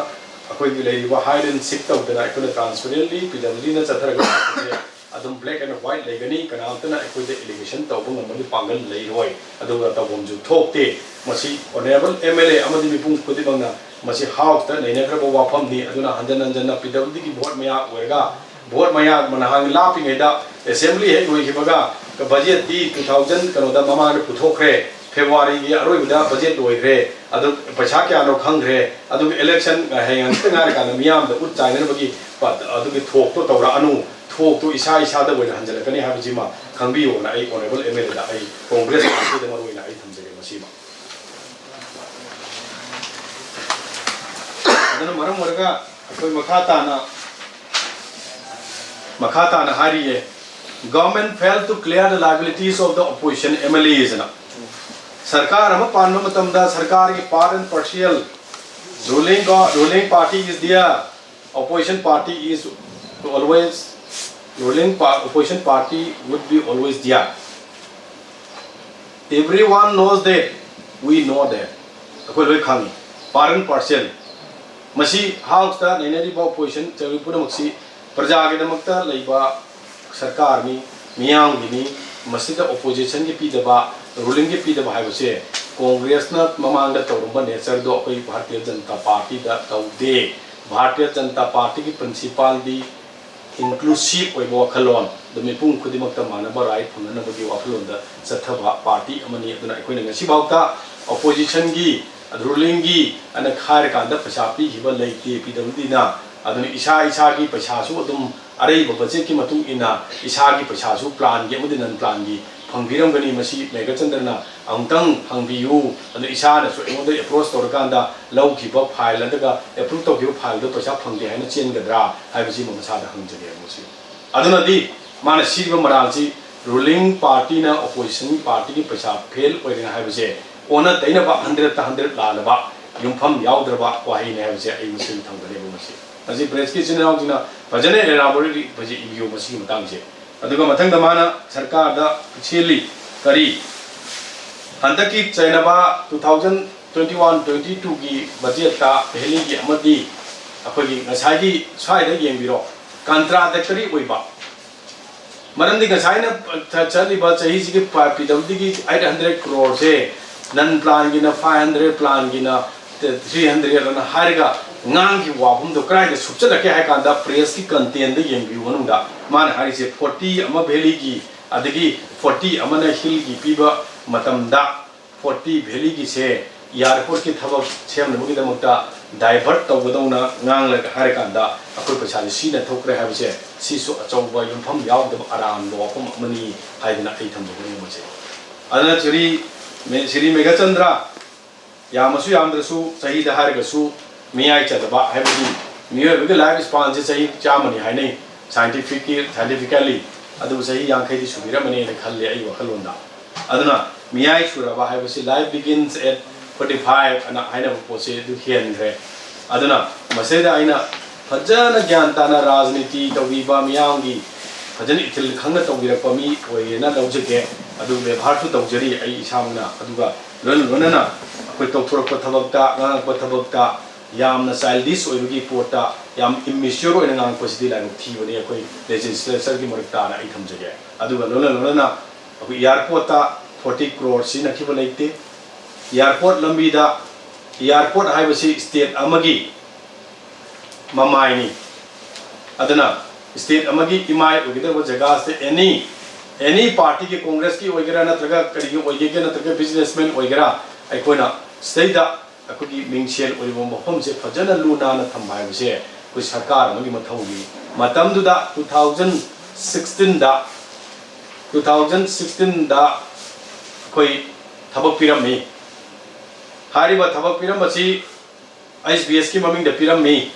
ꯑꯩꯈꯣꯏꯒꯤ ꯂꯩꯔꯤꯕ hide and seek ꯇꯧꯗꯅ ꯑꯩꯈꯣꯏꯅ transparently ꯄꯤ ꯗꯕ꯭ꯂꯤꯎ ꯗꯤ ꯅ ꯆꯠꯊꯔꯒ ꯄꯣꯠꯁꯦ ꯑꯗꯨꯝ black and white ꯂꯩꯒꯅꯤ꯫ ꯀꯅꯥꯝꯇꯅ ꯑꯩꯈꯣꯏꯗ allegation ꯇꯧꯕ ꯉꯝꯕꯒꯤ ꯄꯥꯡꯒꯜ ꯂꯩꯔꯣꯏ, ꯑꯗꯨꯒ ꯇꯧꯐꯝꯁꯨ ꯊꯣꯛꯇꯦ꯫ ꯃꯁꯤ honourable M L A ꯑꯃꯗꯤ ꯃꯤꯄꯨꯝ ꯈꯨꯗꯤꯡꯃꯛꯅ ꯃꯁꯤ House ꯇ ꯅꯩꯅꯈ꯭ꯔꯕ ꯋꯥꯐꯝꯅꯤ꯫ ꯑꯗꯨꯅ ꯍꯟꯖꯟ ꯍꯟꯖꯟꯅ ꯄꯤ ꯗꯕ꯭ꯂꯤꯎ ꯗꯤ ꯒꯤ vote ꯃꯌꯥ ꯑꯣꯏꯔꯒ, vote ꯃꯌꯥ ꯅꯍꯥꯟ ꯂꯥꯞꯄꯤꯉꯩꯗ assembly ꯍꯦꯛ ꯂꯣꯏꯈꯤꯕꯒ budget ꯇꯤ two thousand ꯀꯩꯅꯣꯗ ꯃꯃꯥꯡꯗ ꯄꯨꯊꯣꯛꯈ꯭ꯔꯦ, February ꯒꯤ ꯑꯔꯣꯏꯕꯗ budget ꯂꯣꯏꯈ꯭ꯔꯦ, ꯑꯗꯨ ꯄꯩꯁꯥ ꯀꯌꯥꯅꯣ ꯈꯪꯈ꯭ꯔꯦ, ꯑꯗꯨꯒ election ꯍꯌꯦꯡ ꯍꯪꯆꯤꯠꯇ ꯉꯥꯏꯔꯀꯥꯟꯗ ꯃꯤꯌꯥꯝꯗ ꯎꯠ ꯆꯥꯏꯅꯅꯕꯒꯤ ꯄ-, ꯑꯗꯨꯒꯤ ꯊꯣꯛꯇꯣ ꯇꯧꯔꯛꯑꯅꯨ, ꯊꯣꯛꯇꯣ ꯏꯁꯥ ꯏꯁꯥꯗ ꯑꯣꯏꯅ ꯍꯟꯖꯤꯜꯂꯛꯀꯅꯤ ꯍꯥꯏꯕꯁꯤꯃ ꯈꯪꯕꯤꯌꯣꯅ ꯑꯩ honourable M L A ꯗ ꯑꯩ Congress party ꯗ ꯃꯔꯨ ꯑꯣꯏꯅ ꯑꯩ ꯊꯝꯖꯒꯦ ꯃꯁꯤꯃ꯫ ꯑꯗꯨꯅ ꯃꯔꯝ ꯑꯣꯏꯔꯒ ꯑꯩꯈꯣꯏ ꯃꯈꯥ ꯇꯥꯅ, ꯃꯈꯥ ꯇꯥꯅ ꯍꯥꯏꯔꯤꯌꯦ, "Government failed to clear the liabilities of the opposition M L As" ꯅ꯫ ꯁꯔꯀꯥꯔ ꯑꯃ ꯄꯥꯟꯕ ꯃꯇꯝꯗ ꯁꯔꯀꯥꯔꯒꯤ part and parcel, ruling go-, ruling party is there, opposition party is always, ruling pa-, opposition party would be always there. Everyone knows that, we know that. ꯑꯩꯈꯣꯏ ꯂꯣꯏ ꯈꯪꯉꯤ, part and parcel꯫ ꯃꯁꯤ ꯍꯥꯎꯁꯇ ꯅꯩꯅꯔꯤꯕ ꯑꯣꯄꯣꯖꯤꯁꯟ ꯆꯪꯂꯤ ꯄꯨꯝꯅꯃꯛꯁꯤ ꯄ꯭ꯔꯖꯥꯒꯤꯗꯃꯛꯇ ꯂꯩꯕ ꯁꯔꯀꯥꯔꯅꯤ, ꯃꯤꯌꯥꯝꯒꯤꯅꯤ꯫ ꯃꯁꯤꯗ ꯑꯣꯄꯣꯖꯤꯁꯟꯒꯤ ꯄꯤꯗꯕ, ꯔꯨꯂꯤꯡꯒꯤ ꯄꯤꯗꯕ ꯍꯥꯏꯕꯁꯦ ꯀꯣꯡꯒ꯭ꯔꯦꯁꯅ ꯃꯃꯥꯡꯗ ꯇꯧꯔꯝꯕ ꯅꯦꯆꯔꯗꯣ ꯑꯩꯈꯣꯏ ꯚꯥꯔꯇꯤꯌ ꯖꯅꯇꯥ ꯄꯥꯔꯇꯤꯗ ꯇꯧꯗꯦ꯫ ꯚꯥꯔꯇꯤꯌ ꯖꯅꯇꯥ ꯄꯥꯔꯇꯤꯒꯤ ꯄ꯭ꯔꯤꯟꯁꯤꯄꯥꯜꯗꯤ ꯏꯟꯀ꯭ꯂꯨꯁꯤꯞ ꯑꯣꯏꯕ ꯋꯥꯈꯜꯂꯣꯟ, ꯑꯗꯨ ꯃꯤꯄꯨꯝ ꯈꯨꯗꯤꯡꯃꯛꯇ ꯃꯥꯟꯅꯕ ꯔꯥꯏꯠ ꯐꯪꯅꯅꯕꯒꯤ ꯋꯥꯈꯜꯂꯣꯟꯗ ꯆꯠꯊꯕ ꯄꯥꯔꯇꯤ ꯑꯃꯅꯤ꯫ ꯑꯗꯨꯅ ꯑꯩꯈꯣꯏꯅ ꯉꯁꯤꯐꯥꯎꯗ ꯑꯣꯄꯣꯖꯤꯁꯟꯒꯤ, ꯔꯨꯂꯤꯡꯒꯤ ꯑꯅ ꯈꯥꯏꯔꯀꯥꯟꯗ ꯄꯩꯁꯥ ꯄꯤꯈꯤꯕ ꯂꯩꯇꯦ ꯄꯤꯗꯕꯗꯤꯅ꯫ ꯑꯗꯨꯅ ꯏꯁꯥ ꯏꯁꯥꯒꯤ ꯄꯩꯁꯥꯁꯨ ꯑꯗꯨꯝ ꯑꯔꯩꯕ ꯕꯖꯦꯠꯀꯤ ꯃꯇꯨꯡ ꯏꯟꯅ ꯏꯁꯥꯒꯤ ꯄꯩꯁꯥꯁꯨ ꯄ꯭ꯂꯥꯟꯒꯤ ꯑꯃꯗꯤ ꯅꯟ ꯄ꯭ꯂꯥꯟꯒꯤ ꯐꯪꯕꯤꯔꯝꯒꯅꯤ꯫ ꯃꯁꯤ ꯃꯦꯘꯆꯟꯗ꯭ꯔꯅ ꯑꯃꯨꯛꯇꯪ ꯍꯪꯕꯤꯌꯨ꯫ ꯑꯗꯨ ꯏꯁꯥꯅꯁꯨ ꯑꯩꯉꯣꯟꯗ ꯑꯦꯄ꯭ꯔꯣꯁ ꯇꯧꯔꯀꯥꯟꯗ ꯂꯧꯈꯤꯕ ꯐꯥꯏꯜ ꯑꯗꯨꯒ ꯑꯦꯄ꯭ꯔꯨꯞ ꯇꯧꯈꯤꯕ ꯐꯥꯏꯜꯗꯣ ꯄꯩꯁꯥ ꯐꯪꯗꯦ ꯍꯥꯏꯅ ꯆꯦꯟꯒꯗ꯭ꯔꯥ ꯍꯥꯏꯕꯁꯤꯃ ꯃꯁꯥꯗ ꯍꯪꯖꯒꯦ꯫ ꯃꯁꯤ ꯑꯗꯨꯅꯗꯤ ꯃꯥꯅ ꯁꯤꯔꯤꯕ ꯃꯔꯥꯜꯁꯤ ꯔꯨꯂꯤꯡ ꯄꯥꯔꯇꯤꯅ ꯑꯣꯄꯣꯖꯤꯁꯟ ꯄꯥꯔꯇꯤꯒꯤ ꯄꯩꯁꯥ ꯐꯦꯜ ꯑꯣꯏꯔꯦ ꯍꯥꯏꯕꯁꯦ ꯑꯣꯟꯅ ꯇꯩꯅꯕ ꯍꯟꯗ꯭ꯔꯦꯠꯇ ꯍꯟꯗ꯭ꯔꯦꯠ ꯂꯥꯜꯂꯕ, ꯌꯨꯝꯐꯝ ꯌꯥꯎꯗ꯭ꯔꯕ ꯋꯥꯍꯩꯅꯤ ꯍꯥꯏꯕꯁꯦ ꯑꯩ ꯃꯁꯤꯡ ꯊꯝꯒꯅꯦꯕ꯫ ꯃꯁꯤ ꯃꯁꯤ ꯄ꯭ꯔꯦꯁꯀꯤ ꯏꯆꯤꯟ ꯏꯅꯥꯎꯁꯤꯡꯅ ꯐꯖꯅ ꯏꯂꯥꯕꯣꯔꯦꯠꯂꯤ ꯐꯖ ꯏꯕꯤꯌꯨ ꯃꯁꯤꯒꯤ ꯃꯇꯥꯡꯁꯦ꯫ ꯑꯗꯨꯒ ꯃꯊꯪꯗ ꯃꯥꯅ ꯁꯔꯀꯥꯔꯗ ꯆꯦꯜꯂꯤ ꯀꯔꯤ ꯍꯟꯗꯛꯀꯤ ꯆꯩꯅꯕ two thousand twenty one twenty two ꯒꯤ ꯕꯖꯦꯠꯇ ꯚꯦꯂꯤꯒꯤ ꯑꯃꯗꯤ ꯑꯩꯈꯣꯏꯒꯤ ꯉꯁꯥꯏꯒꯤ ꯁ꯭ꯋꯥꯏꯗ ꯌꯦꯡꯕꯤꯔꯣ, ꯀꯟꯇ꯭ꯔꯥꯗꯤꯛꯇꯔꯤ ꯑꯣꯏꯕ꯫ ꯃꯔꯝꯗꯤ ꯉꯁꯥꯏꯅ ꯆꯠꯂꯤꯕ ꯆꯍꯤꯁꯤꯒꯤ ꯄꯤꯗꯕꯗꯒꯤ eight hundred crore ꯁꯦ ꯅꯟ ꯄ꯭ꯂꯥꯟꯒꯤꯅ five hundred, ꯄ꯭ꯂꯥꯟꯒꯤꯅ three hundred ꯑꯅ ꯍꯥꯏꯔꯒ ꯉꯥꯡꯈꯤꯕ ꯋꯥꯐꯝꯗꯣ ꯀꯗꯥꯏꯗ ꯁꯨꯞꯆꯜꯂꯛꯀꯦ ꯍꯥꯏ ꯀꯥꯟꯗ ꯄ꯭ꯔꯦꯁꯀꯤ ꯀꯟꯇꯦꯟꯗ ꯌꯦꯡꯕꯤꯌꯨ ꯃꯅꯨꯡꯗ ꯃꯥꯅ ꯍꯥꯏꯔꯤꯁꯦ forty ꯑꯃ ꯚꯦꯂꯤꯒꯤ ꯑꯗꯒꯤ forty ꯑꯃꯅ ꯍꯤꯜꯒꯤ ꯄꯤꯕ ꯃꯇꯝꯗ forty ꯚꯦꯂꯤꯒꯤꯁꯦ ꯏꯌꯥꯔꯄꯣꯔꯠꯀꯤ ꯊꯕꯛ ꯁꯦꯝꯅꯕꯒꯤꯗꯃꯛꯇ ꯗꯥꯏꯚꯔꯠ ꯇꯧꯒꯗꯧꯅ ꯉꯥꯡꯂꯒ ꯍꯥꯏꯔꯀꯥꯟꯗ ꯑꯩꯈꯣꯏ ꯄꯩꯁꯥꯁꯦ ꯁꯤꯅ ꯊꯣꯛꯈ꯭ꯔꯦ ꯍꯥꯏꯕꯁꯦ ꯁꯤꯁꯨ ꯑꯆꯧꯕ ꯌꯨꯝꯐꯝ ꯌꯥꯎꯗꯕ ꯑꯔꯥꯟꯕ ꯋꯥꯐꯝ ꯑꯃꯅꯤ ꯍꯥꯏꯗꯅ ꯑꯩ ꯊꯝꯖꯒꯅꯤ ꯃꯁꯦ꯫ ꯑꯗꯨꯅ ꯁ꯭ꯔꯤ ꯃꯦ-, ꯁ꯭ꯔꯤ ꯃꯦꯘꯆꯟꯗ꯭ꯔ ꯌꯥꯝꯃꯁꯨ ꯌꯥꯝꯗ꯭ꯔꯁꯨ ꯆꯍꯤꯗ ꯍꯥꯏꯔꯒꯁꯨ ꯃꯤꯌꯥꯏ ꯆꯜꯂꯕ ꯍꯥꯏꯕꯗꯤ ꯃꯤꯑꯣꯏꯕꯒꯤ ꯂꯥꯏꯐ ꯁ꯭ꯄꯥꯟꯁꯦ ꯆꯍꯤ ꯆꯥꯝꯃꯅꯤ ꯍꯥꯏꯅꯩ ꯁꯥꯏꯟꯇꯤꯐꯤꯛꯀꯤ ꯁꯥꯏꯟꯇꯤꯐꯤꯀꯦꯜꯂꯤ꯫ ꯑꯗꯨꯕꯨ ꯆꯍꯤ ꯌꯥꯡꯈꯩꯗꯤ ꯁꯨꯕꯤꯔꯝꯃꯅꯤꯅ ꯈꯜꯂꯤ ꯑꯩ ꯋꯥꯈꯜꯂꯣꯟꯗ꯫ ꯑꯗꯨꯅ ꯃꯤꯌꯥꯏ ꯁꯨꯔꯕ ꯍꯥꯏꯕꯁꯤ life begins at forty five ꯑꯅ ꯍꯥꯏꯅꯕ ꯄꯣꯠꯁꯦ ꯑꯗꯨ ꯍꯦꯟꯈ꯭ꯔꯦ꯫ ꯑꯗꯨꯅ ꯃꯁꯤꯗ ꯑꯩꯅ ꯐꯖꯅ ꯒ꯭ꯌꯥꯟ ꯇꯥꯅ ꯔꯥꯖꯅꯤꯇꯤ ꯇꯧꯕꯤꯕ ꯃꯤꯌꯥꯝꯒꯤ ꯐꯖꯅ ꯏꯊꯤꯜ ꯈꯪꯅ ꯇꯧꯕꯤꯔꯛꯄ ꯃꯤ ꯑꯣꯏꯌꯦꯅ ꯂꯧꯖꯒꯦ꯫ ꯑꯗꯨ ꯕꯦꯕꯥꯔꯁꯨ ꯇꯧꯖꯔꯤ ꯑꯩ ꯏꯁꯥꯃꯛꯅ꯫ ꯑꯗꯨꯒ ꯂꯣꯏꯅ ꯂꯣꯏꯅꯅ ꯑꯩꯈꯣꯏ ꯇꯧꯊꯣꯔꯛꯄ ꯊꯕꯛꯇ, ꯉꯥꯡꯉꯛꯄ ꯊꯕꯛꯇ ꯌꯥꯝꯅ childish ꯑꯣꯏꯕꯒꯤ ꯄꯣꯠꯇ ꯌꯥꯝ immature ꯑꯣꯏꯅ ꯉꯥꯡꯉꯛꯄꯁꯤꯗꯤ ꯂꯥꯏꯕꯛ ꯊꯤꯕꯅꯤ ꯑꯩꯈꯣꯏ legislature ꯒꯤ ꯃꯔꯛꯇꯅ ꯑꯩ ꯊꯝꯖꯒꯦ꯫ ꯑꯗꯨꯒ ꯂꯣꯏꯅ ꯂꯣꯏꯅꯅ ꯑꯩꯈꯣꯏ airport ꯇ forty crore ꯁꯤꯖꯤꯟꯅꯈꯤꯕ ꯂꯩꯇꯦ꯫ Airport ꯂꯝꯕꯤꯗ, airport ꯍꯥꯏꯕꯁꯤ state ꯑꯃꯒꯤ ꯃꯃꯥꯏꯅꯤ꯫ ꯑꯗꯨꯅ state ꯑꯃꯒꯤ ꯏꯃꯥꯏ ꯑꯣꯏꯒꯗꯧꯕ ꯖꯒꯥꯁꯤꯗ any, any party ꯒꯤ, Congress ꯀꯤ ꯑꯣꯏꯒꯦꯔꯥ ꯅꯠꯇ꯭ꯔꯒ ꯀꯔꯤꯒꯤ ꯑꯣꯏꯒꯦꯒꯦ ꯅꯠꯇ꯭ꯔꯒ businessman ꯑꯣꯏꯒꯦꯔꯥ, ꯑꯩꯈꯣꯏꯅ ꯁꯤꯗꯩꯗ ꯑꯩꯈꯣꯏꯒꯤ ꯃꯤꯡꯁꯦꯜ ꯑꯣꯏꯔꯤꯕ ꯃꯐꯝꯁꯦ ꯐꯖꯅ ꯂꯨ ꯅꯥꯟꯅ ꯊꯝꯕ ꯍꯥꯏꯕꯁꯦ ꯑꯩꯈꯣꯏ ꯁꯔꯀꯥꯔ ꯑꯃꯒꯤ ꯃꯊꯧꯅꯤ꯫ ꯃꯇꯝꯗꯨꯗ two thousand sixteen ꯗ, two thousand sixteen ꯗ ꯑꯩꯈꯣꯏ ꯊꯕꯛ ꯄꯤꯔꯝꯃꯤ꯫ ꯍꯥꯏꯔꯤꯕ ꯊꯕꯛ ꯄꯤꯔꯝꯕꯁꯤ H B S ꯀꯤ ꯃꯃꯤꯡꯗ ꯄꯤꯔꯝꯃꯤ꯫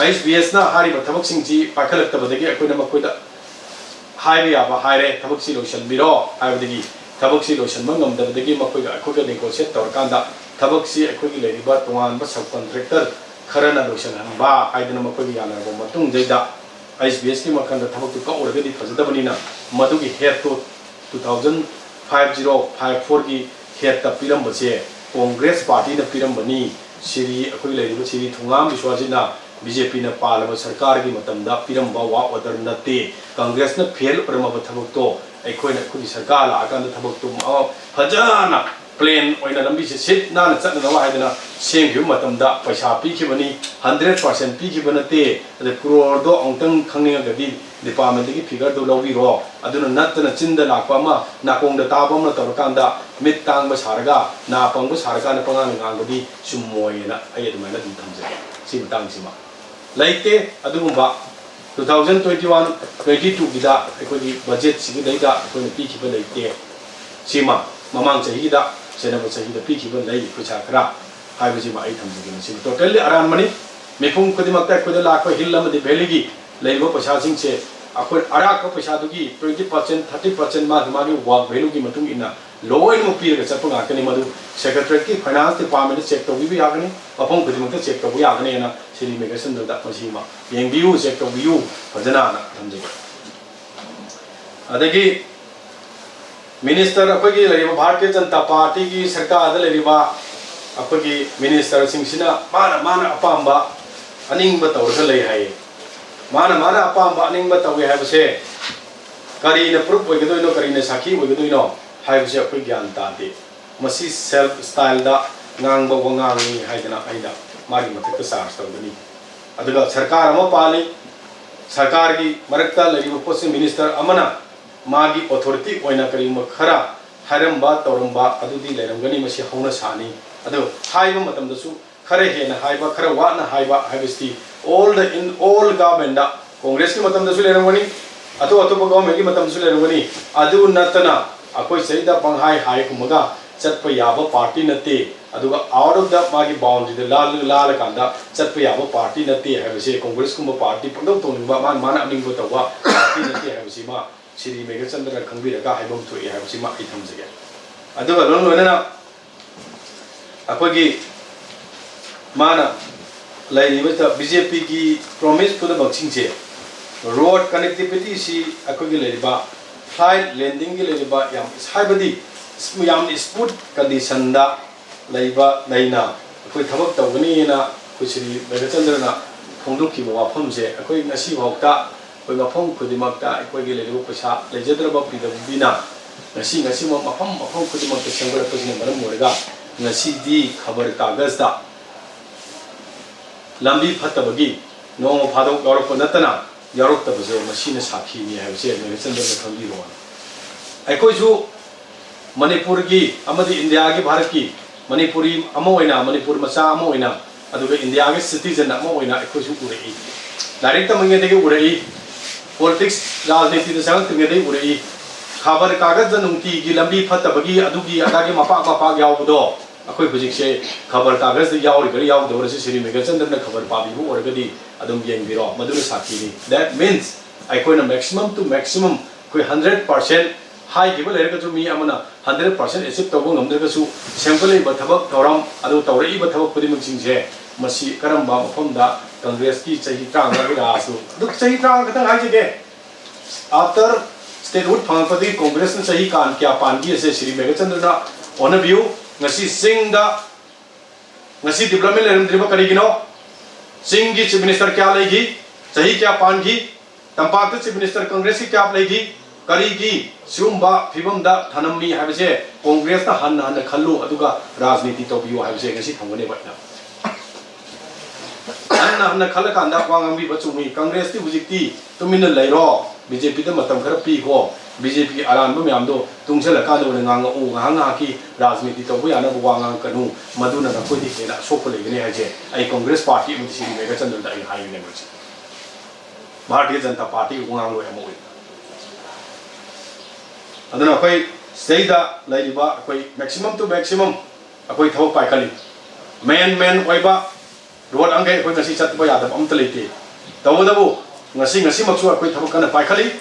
H B S ꯅ ꯍꯥꯏꯔꯤꯕ ꯊꯕꯛꯁꯤꯡꯁꯤ ꯄꯥꯏꯈꯠꯂꯛꯇꯕꯗꯒꯤ ꯑꯩꯈꯣꯏꯅ ꯃꯈꯣꯏꯗ ꯍꯥꯏꯕ ꯌꯥꯕ ꯍꯥꯏꯔꯦ, "ꯊꯕꯛꯁꯤ ꯂꯣꯏꯁꯤꯟꯕꯤꯔꯣ" ꯍꯥꯏꯕꯗꯒꯤ ꯊꯕꯛꯁꯤ ꯂꯣꯏꯁꯤꯟꯕ ꯉꯝꯗꯕꯗꯒꯤ ꯃꯈꯣꯏꯒ ꯑꯩꯈꯣꯏꯒ negotiate ꯇꯧꯔꯀꯥꯟꯗ ꯊꯕꯛꯁꯤ ꯑꯩꯈꯣꯏꯒꯤ ꯂꯩꯔꯤꯕ ꯇꯣꯉꯥꯟꯕ sub contractor ꯈꯔꯅ ꯂꯣꯏꯁꯤꯜꯍꯟꯕ ꯍꯥꯏꯗꯅ ꯃꯈꯣꯏꯒꯤ ꯌꯥꯅꯔꯕ ꯃꯇꯨꯡꯗꯩꯗ H B S ꯀꯤ ꯃꯈꯜꯗ ꯊꯕꯛꯇꯨ ꯀꯛꯎꯔꯒꯗꯤ ꯐꯖꯗꯕꯅꯤꯅ ꯃꯗꯨꯒꯤ head two two thousand five zero five four ꯒꯤ head ꯇ ꯄꯤꯔꯝꯕꯁꯦ Congress party ꯅ ꯄꯤꯔꯝꯕꯅꯤ꯫ ꯁꯤꯔꯤ, ꯑꯩꯈꯣꯏ ꯂꯩꯔꯤꯕ ꯁꯤꯔꯤ ꯊꯣꯉꯥꯝ ꯕꯤꯁ꯭ꯋꯥꯖꯤꯠꯅ B J P ꯅ ꯄꯥꯜꯂꯕ ꯁꯔꯀꯥꯔꯒꯤ ꯃꯇꯝꯗ ꯄꯤꯔꯝꯕ work order ꯅꯠꯇꯦ꯫ Congress ꯅ fail ꯑꯣꯏꯔꯝꯃꯕ ꯊꯕꯛꯇꯣ ꯑꯩꯈꯣꯏꯅ ꯑꯩꯈꯣꯏꯒꯤ ꯁꯔꯀꯥꯔ ꯂꯥꯛꯑꯀꯥꯟꯗ ꯊꯕꯛꯇꯨ ꯃ-, ꯐꯖꯅ plan ꯑꯣꯏꯅ ꯂꯝꯕꯤꯁꯦ ꯁꯤꯠ ꯅꯥꯟꯅ ꯆꯠꯅꯅꯕ ꯍꯥꯏꯗꯅ ꯁꯦꯝꯈꯤꯕ ꯃꯇꯝꯗ ꯄꯩꯁꯥ ꯄꯤꯈꯤꯕꯅꯤ, hundred percent ꯄꯤꯈꯤꯕ ꯅꯠꯇꯦ꯫ ꯑꯗ crore ꯗꯣ ꯑꯃꯨꯛꯇꯪ ꯈꯪꯅꯤꯡꯉꯒꯗꯤ department ꯇꯒꯤ figure ꯗꯨ ꯂꯧꯕꯤꯔꯣ꯫ ꯑꯗꯨꯅ ꯅꯠꯇꯅ ꯆꯤꯟꯗ ꯂꯥꯛꯄ ꯑꯃ, ꯅꯥꯀꯣꯡꯗ ꯇꯥꯕ ꯑꯃ ꯇꯧꯔꯀꯥꯟꯗ ꯃꯤꯠ ꯇꯥꯡꯕ ꯁꯥꯔꯒ, ꯅꯥ ꯄꯪꯕ ꯁꯥꯔꯀꯥꯟꯗ ꯄꯉꯥꯡꯗ ꯉꯥꯡꯕꯗꯤ ꯆꯨꯝꯃꯣꯏꯅ ꯑꯩ ꯑꯗꯨꯃꯥꯏꯅ ꯑꯗꯨꯝ ꯊꯝꯖꯒꯦ꯫ ꯁꯤ ꯃꯇꯥꯡꯁꯤꯃ ꯂꯩꯇꯦ꯫ ꯑꯗꯨꯒꯨꯝꯕ two thousand twenty one twenty two ꯒꯤꯗ ꯑꯩꯈꯣꯏꯒꯤ budget ꯁꯤꯒꯤꯗꯩꯗ ꯑꯩꯈꯣꯏꯅ ꯄꯤꯈꯤꯕ ꯂꯩꯇꯦ꯫ ꯁꯤꯃ ꯃꯃꯥꯡ ꯆꯍꯤꯒꯤꯗ, ꯆꯦꯟꯅꯕ ꯆꯍꯤꯗ ꯄꯤꯈꯤꯕ ꯂꯩ ꯄꯩꯁꯥ ꯈꯔ ꯍꯥꯏꯕꯁꯤꯃ ꯑꯩ ꯊꯝꯖꯒꯦ꯫ ꯃꯁꯤꯃ totally ꯑꯔꯥꯟꯕꯅꯤ꯫ ꯃꯤꯄꯨꯝ ꯈꯨꯗꯤꯡꯃꯛꯇ ꯑꯩꯈꯣꯏꯗ ꯂꯥꯛꯄ hill ꯑꯃꯗꯤ valley ꯒꯤ ꯂꯩꯔꯤꯕ ꯄꯩꯁꯥꯁꯤꯡꯁꯦ ꯑꯩꯈꯣꯏ ꯑꯔꯥꯛꯄ ꯄꯩꯁꯥꯗꯨꯒꯤ twenty percent, thirty percent ꯃꯥꯒꯤ, ꯃꯥꯒꯤ work value ꯒꯤ ꯃꯇꯨꯡ ꯏꯟꯅ ꯂꯣꯏꯅꯃꯛ ꯄꯤꯔꯒ ꯆꯠꯄ ꯉꯥꯛꯇꯅꯤ꯫ ꯃꯗꯨ Secretariat ꯀꯤ finance department ꯇ check ꯇꯧꯕꯤꯕ ꯌꯥꯒꯅꯤ, ꯃꯐꯝ ꯈꯨꯗꯤꯡꯃꯛꯇ check ꯇꯧꯕ ꯌꯥꯒꯅꯤꯅ ꯁꯤꯔꯤ ꯃꯦꯒꯥꯁꯟꯗꯨꯗ ꯃꯁꯤꯃ ꯌꯦꯡꯕꯤꯌꯨ, check ꯇꯧꯕꯤꯌꯨ ꯐꯖꯅꯅ ꯊꯝꯖꯒꯦ꯫ ꯑꯗꯒꯤ ꯃꯤꯅꯤꯁꯇꯔ, ꯑꯩꯈꯣꯏꯒꯤ ꯂꯩꯔꯤꯕ ꯚꯥꯔꯇꯤꯌ ꯖꯅꯇꯥ ꯄꯥꯔꯇꯤꯒꯤ ꯁꯔꯀꯥꯔꯗ ꯂꯩꯔꯤꯕ ꯑꯩꯈꯣꯏꯒꯤ ꯃꯤꯅꯤꯁꯇꯔꯁꯤꯡꯁꯤꯅ ꯃꯥꯅ ꯃꯥꯅ ꯑꯄꯥꯝꯕ ꯑꯅꯤꯡꯕ ꯇꯧꯔꯒ ꯂꯩ ꯍꯥꯏꯌꯦ꯫ ꯃꯥꯅ ꯃꯥꯅ ꯑꯄꯥꯝꯕ ꯑꯅꯤꯡꯕ ꯇꯧꯏ ꯍꯥꯏꯕꯁꯦ ꯀꯔꯤꯅ ꯄ꯭ꯔꯨꯐ ꯑꯣꯏꯒꯗꯣꯏꯅꯣ, ꯀꯔꯤꯅ ꯁꯥꯈꯤ ꯑꯣꯏꯒꯗꯣꯏꯅꯣ ꯍꯥꯏꯕꯁꯦ ꯑꯩꯈꯣꯏ ꯒ꯭ꯌꯥꯟ ꯇꯥꯗꯦ꯫ ꯃꯁꯤ ꯁꯦꯜꯐ ꯁ꯭ꯇꯥꯏꯜꯗ ꯉꯥꯡꯕ ꯋꯥꯉꯥꯡꯅꯤ ꯍꯥꯏꯗꯅ ꯑꯩꯅ ꯃꯥꯒꯤ ꯃꯊꯛꯇ ꯆꯥꯔꯖ ꯇꯧꯒꯅꯤ꯫ ꯑꯗꯨꯒ ꯁꯔꯀꯥꯔ ꯑꯃ ꯄꯥꯜꯂꯤ, ꯁꯔꯀꯥꯔꯒꯤ ꯃꯔꯛꯇ ꯂꯩꯔꯤꯕ ꯄꯣꯠꯁꯤ ꯃꯤꯅꯤꯁꯇꯔ ꯑꯃꯅ ꯃꯥꯒꯤ ꯑꯣꯊꯣꯔꯤꯇꯤ ꯑꯣꯏꯅ ꯀꯔꯤꯒꯨꯝꯕ ꯈꯔ ꯍꯥꯏꯔꯝꯕ ꯇꯧꯔꯝꯕ ꯑꯗꯨꯗꯤ ꯂꯩꯔꯝꯒꯅꯤ, ꯃꯁꯤ ꯍꯧꯅ ꯁꯥꯅꯤ꯫ ꯑꯗꯨ ꯍꯥꯏꯕ ꯃꯇꯝꯗꯁꯨ ꯈꯔ ꯍꯦꯟꯅ ꯍꯥꯏꯕ, ꯈꯔ ꯋꯥꯠꯅ ꯍꯥꯏꯕ ꯍꯥꯏꯕꯁꯤꯗꯤ all the, in all governmentꯗ, ꯀꯣꯡꯒ꯭ꯔꯦꯁꯀꯤ ꯃꯇꯝꯗꯁꯨ ꯂꯩꯔꯝꯒꯅꯤ, ꯑꯇꯣꯞ ꯑꯇꯣꯞꯄ ꯒꯣꯚꯔꯟꯃꯦꯟꯠꯀꯤ ꯃꯇꯝꯗꯁꯨ ꯂꯩꯔꯝꯒꯅꯤ꯫ ꯑꯗꯨ ꯅꯠꯇꯅ ꯑꯩꯈꯣꯏ ꯁꯤꯗꯩꯗ ꯄꯪꯍꯥꯏ ꯍꯥꯏ ꯍꯨꯝꯃꯒ ꯆꯠꯄ ꯌꯥꯕ ꯄꯥꯔꯇꯤ ꯅꯠꯇꯦ꯫ ꯑꯗꯨꯒ out of the ꯃꯥꯒꯤ ꯕꯥꯎꯟꯗ꯭ꯔꯤꯗ ꯂꯥꯜꯂ-, ꯂꯥꯜꯂꯀꯥꯟꯗ ꯆꯠꯄ ꯌꯥꯕ ꯄꯥꯔꯇꯤ ꯅꯠꯇꯦ ꯍꯥꯏꯕꯁꯦ, ꯀꯣꯡꯒ꯭ꯔꯦꯁꯀꯨꯝꯕ ꯄꯥꯔꯇꯤ ꯄꯪꯇꯧ ꯇꯧꯅꯤꯡꯕ, ꯃꯥꯅ ꯃꯥꯅ ꯑꯅꯤꯡꯕ ꯇꯧꯕ ꯄꯥꯔꯇꯤ ꯅꯠꯇꯦ ꯍꯥꯏꯕꯁꯤꯃ ꯁꯤꯔꯤ ꯃꯦꯘꯆꯟꯗ꯭ꯔꯅ ꯈꯪꯕꯤꯔꯒ ꯍꯥꯏꯐꯝ ꯊꯣꯛꯏ ꯍꯥꯏꯕꯁꯤꯃ ꯑꯩ ꯊꯝꯖꯒꯦ꯫ ꯑꯗꯨꯒ ꯂꯣꯏꯅ ꯂꯣꯏꯅꯅ ꯑꯩꯈꯣꯏꯒꯤ ꯃꯥꯅ ꯂꯩꯔꯤꯕꯁꯤꯗ ꯕꯤ ꯖꯦ ꯄꯤꯒꯤ ꯄ꯭ꯔꯣꯃꯤꯁ ꯄꯨꯝꯅꯃꯛꯁꯤꯡꯁꯦ, ꯔꯣꯗ ꯀꯅꯦꯛꯇꯤꯚꯤꯇꯤꯁꯤ ꯑꯩꯈꯣꯏꯒꯤ ꯂꯩꯔꯤꯕ ꯐ꯭ꯂꯥꯏꯠ ꯂꯦꯟꯗꯤꯡꯒꯤ ꯂꯩꯔꯤꯕ ꯌꯥꯝ, ꯍꯥꯏꯕꯗꯤ ꯌꯥꯝꯅ ꯁ꯭ꯃꯨꯠ ꯀꯟꯗꯤꯁꯟꯗ ꯂꯩꯕ ꯂꯩꯅ ꯑꯩꯈꯣꯏ ꯊꯕꯛ ꯇꯧꯒꯅꯤꯅ ꯑꯩꯈꯣꯏ ꯁꯤꯔꯤ ꯃꯦꯘꯆꯟꯗ꯭ꯔꯅ ꯐꯣꯡꯗꯣꯛꯈꯤꯕ ꯋꯥꯐꯝꯁꯦ ꯑꯩꯈꯣꯏ ꯉꯁꯤ ꯐꯥꯎꯗ ꯑꯩꯈꯣꯏ ꯃꯐꯝ ꯈꯨꯗꯤꯡꯃꯛꯇ ꯑꯩꯈꯣꯏꯒꯤ ꯂꯩꯔꯤꯕ ꯄꯩꯁꯥ ꯂꯩꯖꯗ꯭ꯔꯕ ꯄꯤ ꯗꯕ꯭ꯂꯤꯎ ꯗꯤꯅ ꯉꯁꯤ, ꯉꯁꯤꯃꯛ ꯃꯐꯝ, ꯃꯐꯝ ꯈꯨꯗꯤꯡꯃꯛꯇ ꯁꯦꯝꯒꯠꯂꯛꯄꯁꯤꯅ ꯃꯔꯝ ꯑꯣꯏꯔꯒ ꯉꯁꯤꯗꯤ ꯈꯕꯔ ꯀꯥꯒꯖꯇ ꯂꯝꯕꯤ ꯐꯠꯇꯕꯒꯤ ꯅꯣꯡꯃ ꯐꯥꯗꯣꯛ ꯌꯥꯎꯔꯛꯄ ꯅꯠꯇꯅ ꯌꯥꯎꯔꯛꯇꯕꯁꯦ ꯃꯁꯤꯅ ꯁꯥꯈꯤꯅꯤ ꯍꯥꯏꯕꯁꯦ ꯃꯦꯘꯆꯟꯗ꯭ꯔꯅ ꯈꯪꯕꯤꯔꯣꯅ꯫ ꯑꯩꯈꯣꯏꯁꯨ ꯃꯅꯤꯄꯨꯔꯒꯤ ꯑꯃꯗꯤ ꯏꯟꯗꯤꯌꯥꯒꯤ, ꯚꯥꯔꯠꯀꯤ ꯃꯅꯤꯄꯨꯔꯤ ꯑꯃ ꯑꯣꯏꯅ, ꯃꯅꯤꯄꯨꯔ ꯃꯆꯥ ꯑꯃ ꯑꯣꯏꯅ, ꯑꯗꯨꯒ ꯏꯟꯗꯤꯌꯥꯒꯤ ꯁꯤꯇꯤꯖꯟ ꯑꯃ ꯑꯣꯏꯅ ꯑꯩꯈꯣꯏꯁꯨ ꯎꯔꯛꯏ꯫ ꯂꯥꯏꯔꯤꯛ ꯇꯝꯃꯤꯉꯩꯗꯒꯤ ꯎꯔꯛꯏ, ꯄꯣꯂꯤꯇꯤꯛꯁ, ꯔꯥꯖꯅꯤꯇꯤꯗ ꯆꯪꯉꯛꯇ꯭ꯔꯤꯉꯩꯗꯒꯤ ꯎꯔꯛꯏ꯫ ꯈꯕꯔ ꯀꯥꯒꯖꯇ ꯅꯨꯡꯇꯤꯒꯤ ꯂꯝꯕꯤ ꯐꯠꯇꯕꯒꯤ, ꯑꯗꯨꯒꯤ ꯑꯗꯥꯒꯤ ꯃꯄꯥꯛ ꯃꯄꯥꯛ ꯌꯥꯎꯕꯗꯣ, ꯑꯩꯈꯣꯏ ꯍꯧꯖꯤꯛꯁꯦ ꯈꯕꯔ ꯀꯥꯒꯖꯇ ꯌꯥꯎꯔꯤꯕ꯭ꯔꯥ ꯌꯥꯎꯗꯕ꯭ꯔꯥ ꯁꯤ ꯁꯤꯔꯤ ꯃꯦꯘꯆꯟꯗ꯭ꯔꯅ ꯈꯕꯔ ꯄꯥꯕꯤꯕ ꯑꯣꯏꯔꯒꯗꯤ ꯑꯗꯨꯝ ꯌꯦꯡꯕꯤꯔꯣ, ꯃꯗꯨꯅ ꯁꯥꯈꯤꯅꯤ꯫ That means ꯑꯩꯈꯣꯏꯅ maximum to maximum ꯑꯩꯈꯣꯏ ꯍꯟꯗ꯭ꯔꯦꯠ ꯄꯥꯔꯁꯦꯟ ꯍꯥꯏꯈꯤꯕ ꯂꯩꯔꯒꯁꯨ, ꯃꯤ ꯑꯃꯅ ꯍꯟꯗ꯭ꯔꯦꯠ ꯄꯥꯔꯁꯦꯟ ꯑꯦꯆꯤꯞ ꯇꯧꯕ ꯉꯝꯗ꯭ꯔꯒꯁꯨ, ꯁꯦꯝꯒꯠꯂꯛꯏꯕ ꯊꯕꯛ ꯊꯧꯔꯝ ꯑꯗꯨ, ꯇꯧꯔꯛꯏꯕ ꯊꯕꯛ ꯈꯨꯗꯤꯡꯃꯛꯁꯤꯡꯁꯦ, ꯃꯁꯤ ꯀꯔꯝꯕ ꯃꯐꯝꯗ ꯀꯪꯒ꯭ꯔꯦꯁꯀꯤ ꯆꯍꯤ ꯇꯔꯥꯃꯉꯥꯒꯤ ꯔꯥꯖꯇꯨ, ꯑꯗꯨ ꯆꯍꯤ ꯇꯔꯥꯃꯉꯥ ꯈꯛꯇꯪ ꯍꯥꯏꯖꯒꯦ, after ꯁꯦ ꯔꯨꯠ ꯐꯪꯉꯛꯄꯗꯒꯤ ꯀꯣꯡꯒ꯭ꯔꯦꯁꯅ ꯆꯍꯤ ꯀꯥꯟ ꯀꯌꯥ ꯄꯥꯟꯈꯤ ꯑꯁꯦ ꯁ꯭ꯔꯤ ꯃꯦꯘꯆꯟꯗ꯭ꯔꯅ ꯍꯣꯠꯅꯕꯤꯌꯨ꯫ ꯉꯁꯤ ꯆꯤꯡꯗ, ꯉꯁꯤ ꯗꯤꯕ꯭ꯂꯞꯃꯦꯟ ꯂꯩꯔꯝꯗ꯭ꯔꯤꯕ ꯀꯔꯤꯒꯤꯅꯣ? ꯆꯤꯡꯒꯤ ꯆꯤꯐ ꯃꯤꯅꯤꯁꯇꯔ ꯀꯌꯥ ꯂꯩꯈꯤ? ꯆꯍꯤ ꯀꯌꯥ ꯄꯥꯟꯈꯤ? ꯇꯝꯄꯥꯛꯇ ꯆꯤꯐ ꯃꯤꯅꯤꯁꯇꯔ ꯀꯣꯡꯒ꯭ꯔꯦꯁꯀꯤ ꯀꯌꯥ ꯂꯩꯈꯤ? ꯀꯔꯤꯒꯤ ꯁꯤꯒꯨꯝꯕ ꯐꯤꯕꯝꯗ ꯊꯅꯝꯃꯤ ꯍꯥꯏꯕꯁꯦ ꯀꯣꯡꯒ꯭ꯔꯦꯁꯅ ꯍꯟꯅ ꯍꯟꯅ ꯈꯜꯂꯨ, ꯑꯗꯨꯒ ꯔꯥꯖꯅꯤꯇꯤ ꯇꯧꯕꯤꯌꯨ ꯍꯥꯏꯕꯁꯦ ꯉꯁꯤ ꯊꯝꯒꯅꯦꯕ ꯑꯩꯅ꯫ ꯍꯟꯅ ꯍꯟꯅ ꯈꯜꯂꯀꯥꯟꯗ ꯋꯥ ꯉꯥꯡꯕꯤꯕ ꯆꯨꯝꯃꯤ꯫ ꯀꯪꯒ꯭ꯔꯦꯁꯇꯤ ꯍꯧꯖꯤꯛꯇꯤ ꯇꯨꯃꯤꯟꯅ ꯂꯩꯔꯣ, ꯕꯤ ꯖꯦ ꯄꯤꯗ ꯃꯇꯝ ꯈꯔ ꯄꯤꯈꯣ, ꯕꯤ ꯖꯦ ꯄꯤꯒꯤ ꯑꯔꯥꯟꯕ ꯃꯌꯥꯝꯗꯣ ꯇꯨꯡꯁꯤꯜꯂꯀꯥꯟꯗ ꯑꯣꯏꯅ ꯉꯥꯡꯉꯛꯎ, ꯉꯥꯏꯍꯥꯛ ꯉꯥꯏꯍꯥꯛꯀꯤ ꯔꯥꯖꯅꯤꯇꯤ ꯇꯧꯕ ꯌꯥꯅꯕ ꯋꯥ ꯉꯥꯡꯉꯛꯀꯅꯨ, ꯃꯗꯨꯅ ꯅꯈꯣꯏꯗ ꯍꯦꯟꯅ ꯑꯁꯣꯛꯄ ꯂꯩꯒꯅꯤ ꯍꯥꯏꯁꯦ ꯑꯩ ꯀꯪꯒ꯭ꯔꯦꯁ ꯄꯥꯔꯇꯤ ꯑꯃꯗꯤ ꯁꯤꯒꯤ ꯃꯦꯘꯆꯟꯗ꯭ꯔꯗ ꯑꯩ ꯍꯥꯏꯕꯅꯦꯕ ꯍꯧꯖꯤꯛ꯫ ꯚꯥꯔꯇꯤꯌ ꯖꯅꯇꯥ ꯄꯥꯔꯇꯤꯒꯤ ꯋꯥꯉꯥꯡꯂꯣꯏ ꯑꯃ ꯑꯣꯏꯅ꯫ ꯑꯗꯨꯅ ꯑꯩꯈꯣꯏ ꯁꯤꯗꯩꯗ ꯂꯩꯔꯤꯕ ꯑꯩꯈꯣꯏ maximum to maximum ꯑꯩꯈꯣꯏ ꯊꯕꯛ ꯄꯥꯏꯈꯠꯂꯤ꯫ ꯃꯦꯟ ꯃꯦꯟ ꯑꯣꯏꯕ ꯔꯣꯗ ꯑꯃꯈꯩ ꯑꯩꯈꯣꯏ ꯉꯁꯤ ꯆꯠꯄ ꯌꯥꯗꯕ ꯑꯝꯇ ꯂꯩꯇꯦ꯫ ꯇꯧꯕꯇꯕꯨ ꯉꯁꯤ, ꯉꯁꯤꯃꯛꯁꯨ ꯑꯩꯈꯣꯏ ꯊꯕꯛ ꯀꯟꯅ ꯄꯥꯏꯈꯠꯂꯤ꯫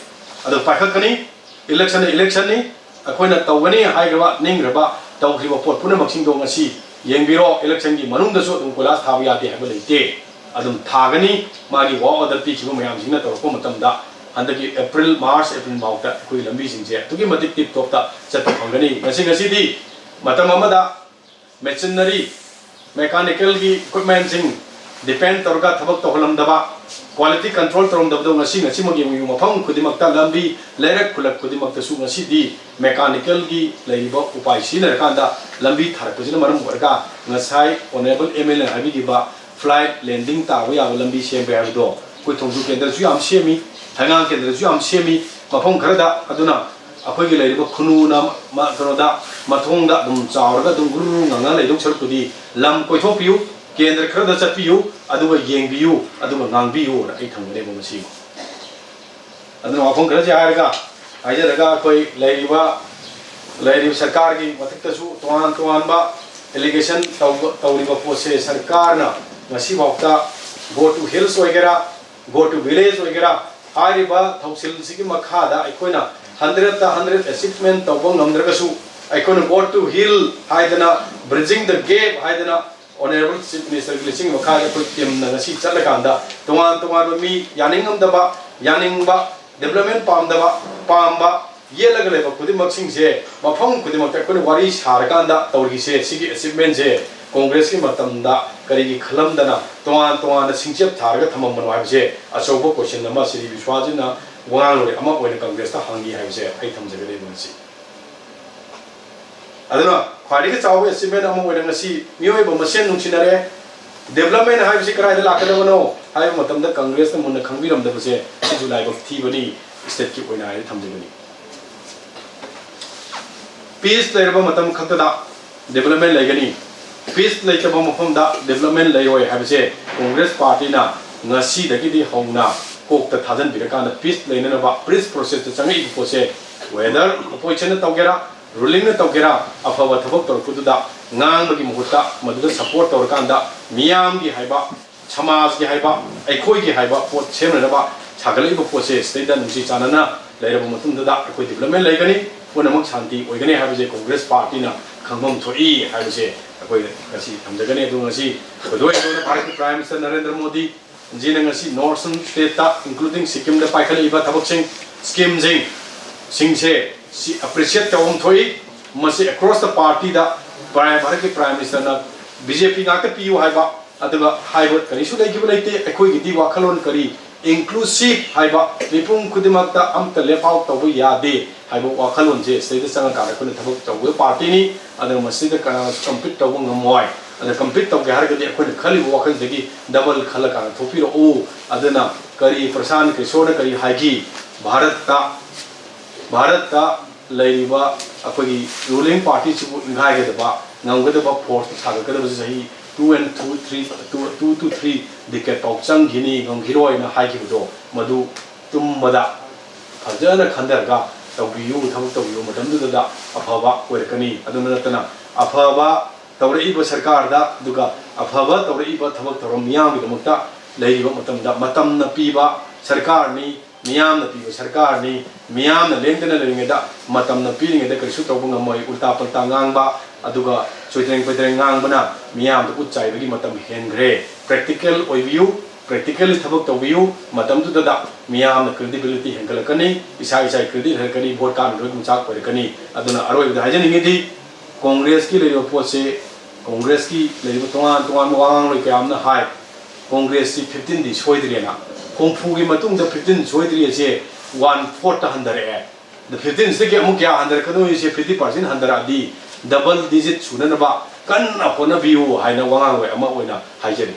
ꯑꯗꯨ ꯄꯥꯏꯈꯠꯀꯅꯤ꯫ ꯏꯂꯦꯛꯁꯟꯅ ꯏꯂꯦꯛꯁꯟꯅꯤ꯫ ꯑꯩꯈꯣꯏꯅ ꯇꯧꯒꯅꯤ ꯍꯥꯏꯈ꯭ꯔꯕ, ꯅꯤꯡꯈ꯭ꯔꯕ, ꯇꯧꯈ꯭ꯔꯤꯕ ꯄꯣꯠ ꯄꯨꯝꯅꯃꯛꯁꯤꯡꯗꯣ ꯉꯁꯤ ꯌꯦꯡꯕꯤꯔꯣ꯫ ꯏꯂꯦꯛꯁꯟꯒꯤ ꯃꯅꯨꯡꯗꯁꯨ ꯑꯗꯨꯝ ꯀꯣꯏꯂꯥꯁ ꯊꯥꯕ ꯌꯥꯗꯦ ꯍꯥꯏꯕ ꯂꯩꯇꯦ꯫ ꯑꯗꯨꯝ ꯊꯥꯒꯅꯤ꯫ ꯃꯥꯒꯤ work order ꯄꯤꯈꯤꯕ ꯃꯌꯥꯝꯁꯤꯡꯅ ꯇꯧꯔꯛꯄ ꯃꯇꯝꯗ ꯍꯟꯗꯛꯀꯤ ꯑꯦꯄ꯭ꯔꯤꯜ, ꯃꯥꯔꯆ, ꯑꯦꯄ꯭ꯔꯤꯜ ꯐꯥꯎꯗ ꯑꯩꯈꯣꯏ ꯂꯝꯕꯤꯁꯤꯡꯁꯦ ꯑꯗꯨꯛꯀꯤ ꯃꯇꯤꯛ ꯇꯤꯞ ꯇꯣꯞꯇ ꯆꯠꯄ ꯐꯪꯒꯅꯤ꯫ ꯉꯁꯤ, ꯉꯁꯤꯗꯤ ꯃꯇꯝ ꯑꯃꯗ ꯃꯦꯆꯤꯟꯅꯔꯤ, ꯃꯦꯀꯥꯅꯤꯀꯦꯜꯒꯤ ꯏꯀ꯭ꯋꯤꯞꯃꯦꯟꯁꯤꯡ ꯗꯤꯄꯦꯟ ꯇꯧꯔꯒ ꯊꯕꯛ ꯇꯧꯍꯜꯂꯝꯗꯕ, ꯀ꯭ꯋꯥꯂꯤꯇꯤ ꯀꯟꯇ꯭ꯔꯣꯜ ꯇꯧꯔꯝꯗꯕꯗꯣ ꯉꯁꯤ, ꯉꯁꯤꯃꯛ ꯌꯦꯡꯕꯤꯌꯨ, ꯃꯐꯝ ꯈꯨꯗꯤꯡꯃꯛꯇ ꯂꯝꯕꯤ, ꯂꯩꯔꯛ ꯈꯨꯜꯂꯛ ꯈꯨꯗꯤꯡꯃꯛꯇꯁꯨ ꯉꯁꯤꯗꯤ ꯃꯦꯀꯥꯅꯤꯀꯦꯜꯒꯤ ꯂꯩꯔꯤꯕ ꯎꯄꯥꯏ ꯁꯤꯖꯤꯟꯅꯔꯀꯥꯟꯗ ꯂꯝꯕꯤ ꯊꯥꯔꯛꯄꯁꯤꯅ ꯃꯔꯝ ꯑꯣꯏꯔꯒ ꯉꯁꯥꯏ ꯑꯣꯅꯔꯦꯕꯜ ꯑꯦꯝ ꯑꯦꯜ ꯑꯦꯅ ꯍꯥꯏꯕꯤꯈꯤꯕ ꯐ꯭ꯂꯥꯏꯠ ꯂꯦꯟꯗꯤꯡ ꯇꯥꯕ ꯌꯥꯕ ꯂꯝꯕꯤ ꯁꯦꯝꯕ ꯍꯥꯏꯕꯗꯣ ꯑꯩꯈꯣꯏ ꯊꯣꯡꯖꯨ ꯀꯦꯟꯗ꯭ꯔꯁꯨ ꯌꯥꯝ ꯁꯦꯝꯃꯤ, ꯍꯩꯉꯥꯡ ꯀꯦꯟꯗ꯭ꯔꯁꯨ ꯌꯥꯝ ꯁꯦꯝꯃꯤ ꯃꯐꯝ ꯈꯔꯗ꯫ ꯑꯗꯨꯅ ꯑꯩꯈꯣꯏꯒꯤ ꯂꯩꯔꯤꯕ ꯈꯨꯅꯨꯅ ꯃ-, ꯀꯩꯅꯣꯗ, ꯃꯊꯣꯡꯗ ꯑꯗꯨꯝ ꯆꯥꯎꯔꯒ ꯑꯗꯨꯝ ꯒꯨꯔꯨ ꯒꯨꯔꯨ ꯉꯥꯡꯉ ꯂꯩꯗꯧ ꯁꯔꯨꯛꯄꯨꯗꯤ ꯂꯝ ꯀꯣꯏꯊꯣꯛꯄꯤꯌꯨ, ꯀꯦꯟꯗ꯭ꯔ ꯈꯔꯗ ꯆꯠꯄꯤꯌꯨ, ꯑꯗꯨꯒ ꯌꯦꯡꯕꯤꯌꯨ, ꯑꯗꯨꯒ ꯉꯥꯡꯕꯤꯌꯨꯅ ꯑꯩ ꯊꯝꯒꯅꯦꯕ ꯉꯁꯤ꯫ ꯑꯗꯨꯅ ꯋꯥꯐꯝ ꯈꯔꯁꯦ ꯍꯥꯏꯔꯒ, ꯍꯥꯏꯖꯔꯒ ꯑꯩꯈꯣꯏ ꯂꯩꯔꯤꯕ, ꯂꯩꯔꯤꯕ ꯁꯔꯀꯥꯔꯒꯤ ꯃꯊꯛꯇꯁꯨ ꯇꯣꯉꯥꯟ ꯇꯣꯉꯥꯟꯕ allegation ꯇꯧꯕ, ꯇꯧꯔꯤꯕ ꯄꯣꯠꯁꯦ ꯁꯔꯀꯥꯔꯅ ꯉꯁꯤꯐꯥꯎꯗ Go to Hills ꯑꯣꯏꯒꯦꯔꯥ, Go to Village ꯑꯣꯏꯒꯦꯔꯥ, ꯍꯥꯏꯔꯤꯕ ꯊꯧꯁꯤꯜꯁꯤꯒꯤ ꯃꯈꯥꯗ ꯑꯩꯈꯣꯏꯅ hundredꯇ hundred achievement ꯇꯧꯕ ꯉꯝꯗ꯭ꯔꯒꯁꯨ, ꯑꯩꯈꯣꯏꯅ Go to Hill ꯍꯥꯏꯗꯅ, Bridging the Gap ꯍꯥꯏꯗꯅ, ꯑꯣꯅꯔꯦꯕꯜ ꯆꯤꯐ ꯃꯤꯅꯤꯁꯇꯔꯒꯤ ꯂꯨꯆꯤꯡ ꯃꯈꯥꯗ ꯑꯩꯈꯣꯏ ꯇꯤꯝꯅ ꯉꯁꯤ ꯆꯠꯂꯀꯥꯟꯗ ꯇꯣꯉꯥꯟ ꯇꯣꯉꯥꯟꯕ ꯃꯤ ꯌꯥꯅꯤꯡꯉꯝꯗꯕ, ꯌꯥꯅꯤꯡꯕ, ꯗꯤꯕ꯭ꯂꯞꯃꯦꯟ ꯄꯥꯝꯗꯕ, ꯄꯥꯝꯕ ꯌꯦꯠꯂꯒ ꯂꯩꯕ ꯈꯨꯗꯤꯡꯃꯛꯁꯤꯡꯁꯦ ꯃꯐꯝ ꯈꯨꯗꯤꯡꯃꯛꯇ ꯑꯩꯈꯣꯏꯅ ꯋꯥꯔꯤ ꯁꯥꯔꯀꯥꯟꯗ ꯇꯧꯔꯤꯁꯦ, ꯁꯤꯒꯤ ꯑꯦꯆꯤꯞꯃꯦꯟꯁꯦ ꯀꯣꯡꯒ꯭ꯔꯦꯁꯀꯤ ꯃꯇꯝꯗ ꯀꯔꯤꯒꯤ ꯈꯜꯂꯝꯗꯅ ꯇꯣꯉꯥꯟ ꯇꯣꯉꯥꯟꯅ ꯁꯤꯡꯆꯦꯞ ꯊꯥꯔꯒ ꯊꯝꯃꯝꯕꯅꯣ ꯍꯥꯏꯕꯁꯦ ꯑꯆꯧꯕ ꯀꯣꯏꯁꯟ ꯑꯃ ꯁꯤꯗꯤ ꯕꯤꯁ꯭ꯋꯥꯖꯤꯠꯅ ꯋꯥꯉꯥꯡꯂꯣꯏ ꯑꯃ ꯑꯣꯏꯅ ꯀꯪꯒ꯭ꯔꯦꯁꯇ ꯍꯪꯉꯤ ꯍꯥꯏꯕꯁꯦ ꯑꯩ ꯊꯝꯖꯒꯦ ꯂꯩꯕ ꯉꯁꯤ꯫ ꯑꯗꯨꯅ ꯈ꯭ꯋꯥꯏꯗꯒꯤ ꯆꯥꯎꯕ ꯑꯦꯆꯤꯞꯃꯦꯟ ꯑꯃ ꯑꯣꯏꯅ ꯉꯁꯤ ꯃꯤꯑꯣꯏꯕ ꯃꯁꯦꯟ ꯅꯨꯡꯁꯤꯅꯔꯦ꯫ ꯗꯦꯕꯂꯞꯃꯦꯟ ꯍꯥꯏꯕꯁꯤ ꯀꯗꯥꯏꯗ ꯂꯥꯛꯀꯗꯕꯅꯣ ꯍꯥꯏꯕ ꯃꯇꯝꯗ ꯀꯪꯒ꯭ꯔꯦꯁꯅ ꯃꯨꯟꯅ ꯈꯪꯕꯤꯔꯝꯗꯕꯁꯦ ꯁꯤꯁꯨ ꯂꯥꯏꯕꯛ ꯊꯤꯕꯅꯤ ꯁ꯭ꯇꯦꯠꯀꯤ ꯑꯣꯏꯅ ꯍꯥꯏꯅ ꯊꯝꯖꯒꯅꯤ꯫ ꯄꯤꯁ ꯂꯩꯔꯕ ꯃꯇꯝ ꯈꯛꯇꯗ ꯗꯦꯕꯂꯞꯃꯦꯟ ꯂꯩꯒꯅꯤ, ꯄꯤꯁ ꯂꯩꯇꯕ ꯃꯐꯝꯗ ꯗꯦꯕꯂꯞꯃꯦꯟ ꯂꯩꯔꯣꯏ ꯍꯥꯏꯕꯁꯦ ꯀꯣꯡꯒ꯭ꯔꯦꯁ ꯄꯥꯔꯇꯤꯅ ꯉꯁꯤꯗꯒꯤꯗꯤ ꯍꯧꯅ ꯀꯣꯛꯇ ꯊꯥꯖꯟꯕꯤꯔꯀꯥꯟꯗ ꯄꯤꯁ ꯂꯩꯅꯅꯕ ꯄꯤꯁ ꯄ꯭ꯔꯣꯁꯦꯁꯇ ꯆꯪꯉꯛꯏꯕ ꯄꯣꯠꯁꯦ, ꯋꯦꯗꯔ ꯑꯣꯄꯣꯖꯤꯁꯟꯅ ꯇꯧꯒꯦꯔꯥ, ꯔꯨꯂꯤꯡꯅ ꯇꯧꯒꯦꯔꯥ, ꯑꯐꯕ ꯊꯕꯛ ꯇꯧꯔꯛꯄꯗꯨꯗ ꯉꯥꯡꯕꯒꯤ ꯃꯍꯨꯠꯇ ꯃꯗꯨꯗ ꯁꯄꯣꯔꯠ ꯇꯧꯔꯀꯥꯟꯗ ꯃꯤꯌꯥꯝꯒꯤ ꯍꯥꯏꯕ, ꯁꯃꯥꯖꯀꯤ ꯍꯥꯏꯕ, ꯑꯩꯈꯣꯏꯒꯤ ꯍꯥꯏꯕ ꯄꯣꯠ ꯁꯦꯝꯅꯅꯕ ꯁꯥꯒꯠꯂꯛꯏꯕ ꯄꯣꯠꯁꯦ ꯁꯤꯗꯩꯗ ꯅꯨꯡꯁꯤ ꯆꯥꯟꯅꯅ ꯂꯩꯔꯕ ꯃꯇꯨꯡꯗꯨꯗ ꯑꯩꯈꯣꯏ ꯗꯤꯕꯂꯞꯃꯦꯟ ꯂꯩꯒꯅꯤ, ꯄꯨꯝꯅꯃꯛ ꯁꯥꯟꯇꯤ ꯑꯣꯏꯒꯅꯤ ꯍꯥꯏꯕꯁꯦ ꯀꯣꯡꯒ꯭ꯔꯦꯁ ꯄꯥꯔꯇꯤꯅ ꯈꯪꯐꯝ ꯊꯣꯛꯏ ꯍꯥꯏꯕꯁꯦ ꯑꯩꯈꯣꯏ ꯉꯁꯤ ꯊꯝꯖꯒꯅꯤ꯫ ꯑꯗꯨ ꯉꯁꯤ ꯈꯨꯗꯣꯏ ꯊꯣꯏꯅ ꯚꯥꯔꯠꯀꯤ ꯄ꯭ꯔꯥꯏꯝ ꯃꯤꯅꯤꯁꯇꯔ ꯅꯔꯦꯟꯗ꯭ꯔ ꯃꯣꯗꯤ ꯖꯤꯅ ꯉꯁꯤ ꯅꯣꯔꯠ ꯏꯁꯇꯔꯟ ꯁ꯭ꯇꯦꯠꯇ, including ꯁꯤꯛꯀꯤꯝꯗ ꯄꯥꯏꯈꯠꯂꯛꯏꯕ ꯊꯕꯛꯁꯤꯡ, ꯁ꯭ꯀꯤꯝꯁꯤꯡ, ꯁꯤꯡꯁꯦ ꯁꯤ ꯑꯦꯄ꯭ꯔꯤꯁꯤꯌꯦꯠ ꯇꯧꯐꯝ ꯊꯣꯛꯏ꯫ ꯃꯁꯤ across the party the prime, ꯚꯥꯔꯠꯀꯤ ꯄ꯭ꯔꯥꯏꯝ ꯃꯤꯅꯤꯁꯇꯔꯅ ꯕꯤ ꯖꯦ ꯄꯤ ꯉꯥꯛꯇ ꯄꯤꯌꯨ ꯍꯥꯏꯕ, ꯑꯗꯨꯒ ꯍꯥꯏꯕ ꯀꯔꯤꯁꯨ ꯂꯩꯈꯤꯕ ꯂꯩꯇꯦ꯫ ꯑꯩꯈꯣꯏꯒꯤꯗꯤ ꯋꯥꯈꯜꯂꯣꯟ ꯀꯔꯤ, inclusive ꯍꯥꯏꯕ, ꯃꯤꯄꯨꯝ ꯈꯨꯗꯤꯡꯃꯛꯇ ꯑꯝꯇ left out ꯇꯧꯕ ꯌꯥꯗꯦ ꯍꯥꯏꯕ ꯋꯥꯈꯜꯂꯣꯟꯁꯦ ꯁꯤꯗꯩꯗ ꯆꯪꯉꯀꯥꯟꯗ ꯑꯩꯈꯣꯏꯅ ꯊꯕꯛ ꯇꯧꯕ ꯄꯥꯔꯇꯤꯅꯤ꯫ ꯑꯗꯨꯅ ꯃꯁꯤꯗ ꯀꯅꯥꯅꯁꯨ compete ꯇꯧꯕ ꯉꯝꯃꯣꯏ꯫ ꯑꯗ compete ꯇꯧꯒꯦ ꯍꯥꯏꯔꯒꯗꯤ ꯑꯩꯈꯣꯏꯅ ꯈꯜꯂꯤꯕ ꯋꯥꯈꯜꯁꯤꯗꯒꯤ double ꯈꯜꯂꯀꯥꯟꯗ ꯊꯣꯛꯄꯤꯔꯛꯎ꯫ ꯑꯗꯨꯅ ꯀꯔꯤ ꯄ꯭ꯔꯁꯥꯟ ꯀꯤꯁꯣꯔꯅ ꯀꯔꯤ ꯍꯥꯏꯈꯤ? ꯚꯥꯔꯠꯇ, ꯚꯥꯔꯠꯇ ꯂꯩꯔꯤꯕ ꯑꯩꯈꯣꯏꯒꯤ ruling party ꯁꯤꯕꯨ ꯏꯪꯈꯥꯏꯒꯗꯕ, ꯉꯝꯒꯗꯕ force ꯁꯥꯒꯠꯀꯗꯕꯁꯤ ꯆꯍꯤ two and two, three, two, two to three decade ꯐꯥꯎ ꯆꯪꯈꯤꯅꯤ, ꯉꯝꯈꯤꯔꯣꯏꯅ ꯍꯥꯏꯈꯤꯕꯗꯣ, ꯃꯗꯨ ꯇꯨꯝꯕꯗ ꯐꯖꯅ ꯈꯟꯊꯔꯒ ꯇꯧꯕꯤꯌꯨ, ꯊꯕꯛ ꯇꯧꯕꯤꯌꯨ, ꯃꯇꯝꯗꯨꯗ ꯑꯐꯕ ꯑꯣꯏꯔꯛꯀꯅꯤ꯫ ꯑꯗꯨꯅ ꯅꯠꯇꯅ ꯑꯐꯕ ꯇꯧꯔꯛꯏꯕ ꯁꯔꯀꯥꯔꯗ, ꯑꯗꯨꯒ ꯑꯐꯕ ꯇꯧꯔꯛꯏꯕ ꯊꯕꯛ ꯊꯧꯔꯝ ꯃꯤꯌꯥꯝꯒꯤꯗꯃꯛꯇ ꯂꯩꯔꯤꯕ ꯃꯇꯝꯗ ꯃꯇꯝꯅ ꯄꯤꯕ ꯁꯔꯀꯥꯔꯅꯤ, ꯃꯤꯌꯥꯝꯅ ꯄꯤꯕ ꯁꯔꯀꯥꯔꯅꯤ꯫ ꯃꯤꯌꯥꯝꯅ ꯂꯦꯡꯗꯅ ꯂꯩꯔꯤꯉꯩꯗ, ꯃꯇꯝꯅ ꯄꯤꯔꯤꯉꯩꯗ ꯀꯔꯤꯁꯨ ꯇꯧꯕ ꯉꯝꯃꯣꯏ꯫ ꯎꯜꯇꯥ ꯄꯜꯇꯥ ꯉꯥꯡꯕ, ꯑꯗꯨꯒ ꯆꯣꯏꯗ꯭ꯔꯦꯡ ꯄꯣꯏꯗ꯭ꯔꯦꯡ ꯉꯥꯡꯕꯅ ꯃꯤꯌꯥꯝꯗ ꯎꯠ ꯆꯥꯏꯕꯒꯤ ꯃꯇꯝ ꯍꯦꯟꯈ꯭ꯔꯦ꯫ Practical ꯑꯣꯏꯕꯤꯌꯨ꯫ ꯄ꯭ꯔꯦꯛꯇꯤꯀꯦꯜꯂꯤ ꯊꯕꯛ ꯇꯧꯕꯤꯌꯨ꯫ ꯃꯇꯝꯗꯨꯗ ꯃꯤꯌꯥꯝꯅ ꯀ꯭ꯔꯦꯗꯤꯕꯤꯂꯤꯇꯤ ꯍꯦꯟꯒꯠꯂꯛꯀꯅꯤ, ꯏꯁꯥ ꯏꯁꯥꯒꯤ ꯀ꯭ꯔꯦꯗꯤꯠ ꯍꯦꯟꯒꯠꯂꯛꯀꯅꯤ, ꯚꯣꯠ ꯀꯥꯅꯕꯒꯤ ꯃꯆꯥꯛ ꯑꯣꯏꯔꯛꯀꯅꯤ꯫ ꯑꯗꯨꯅ ꯑꯔꯣꯏꯕꯗ ꯍꯥꯏꯖꯅꯤꯡꯉꯤꯗꯤ, ꯀꯣꯡꯒ꯭ꯔꯦꯁꯀꯤ ꯂꯩꯔꯤꯕ ꯄꯣꯠꯁꯦ, ꯀꯣꯡꯒ꯭ꯔꯦꯁꯀꯤ ꯂꯩꯔꯤꯕ ꯇꯣꯉꯥꯟ ꯇꯣꯉꯥꯟꯕ ꯋꯥꯉꯥꯡꯂꯣꯏ ꯀꯌꯥ ꯑꯃꯅ ꯍꯥꯏ, ꯀꯣꯡꯒ꯭ꯔꯦꯁꯁꯤ ꯐꯤꯐꯇꯤꯟꯗꯤ ꯁꯣꯏꯗ꯭ꯔꯦꯅ꯫ ꯍꯨꯝꯐꯨꯒꯤ ꯃꯇꯨꯡꯗ ꯐꯤꯐꯇꯤꯟ ꯁꯣꯏꯗ꯭ꯔꯤ ꯑꯁꯦ ꯋꯥꯟ ꯐꯣꯔꯠꯇ ꯍꯟꯊꯔꯛꯑꯦ꯫ ꯑꯗ ꯐꯤꯐꯇꯤꯟꯁꯤꯗꯒꯤ ꯑꯃꯨꯛ ꯀꯌꯥ ꯍꯟꯊꯔꯛꯀꯗꯣꯏꯁꯦ? ꯐꯤꯐꯇꯤ ꯄꯥꯔꯁꯦꯟ ꯍꯟꯊꯔꯛꯑꯗꯤ ꯗꯕꯜ ꯗꯤꯖꯤꯠ ꯁꯨꯅꯅꯕ ꯀꯟꯅ ꯍꯣꯠꯅꯕꯤꯌꯨ ꯍꯥꯏꯅ ꯋꯥꯉꯥꯡꯂꯣꯏ ꯑꯃ ꯑꯣꯏꯅ ꯍꯥꯏꯖꯔꯤ꯫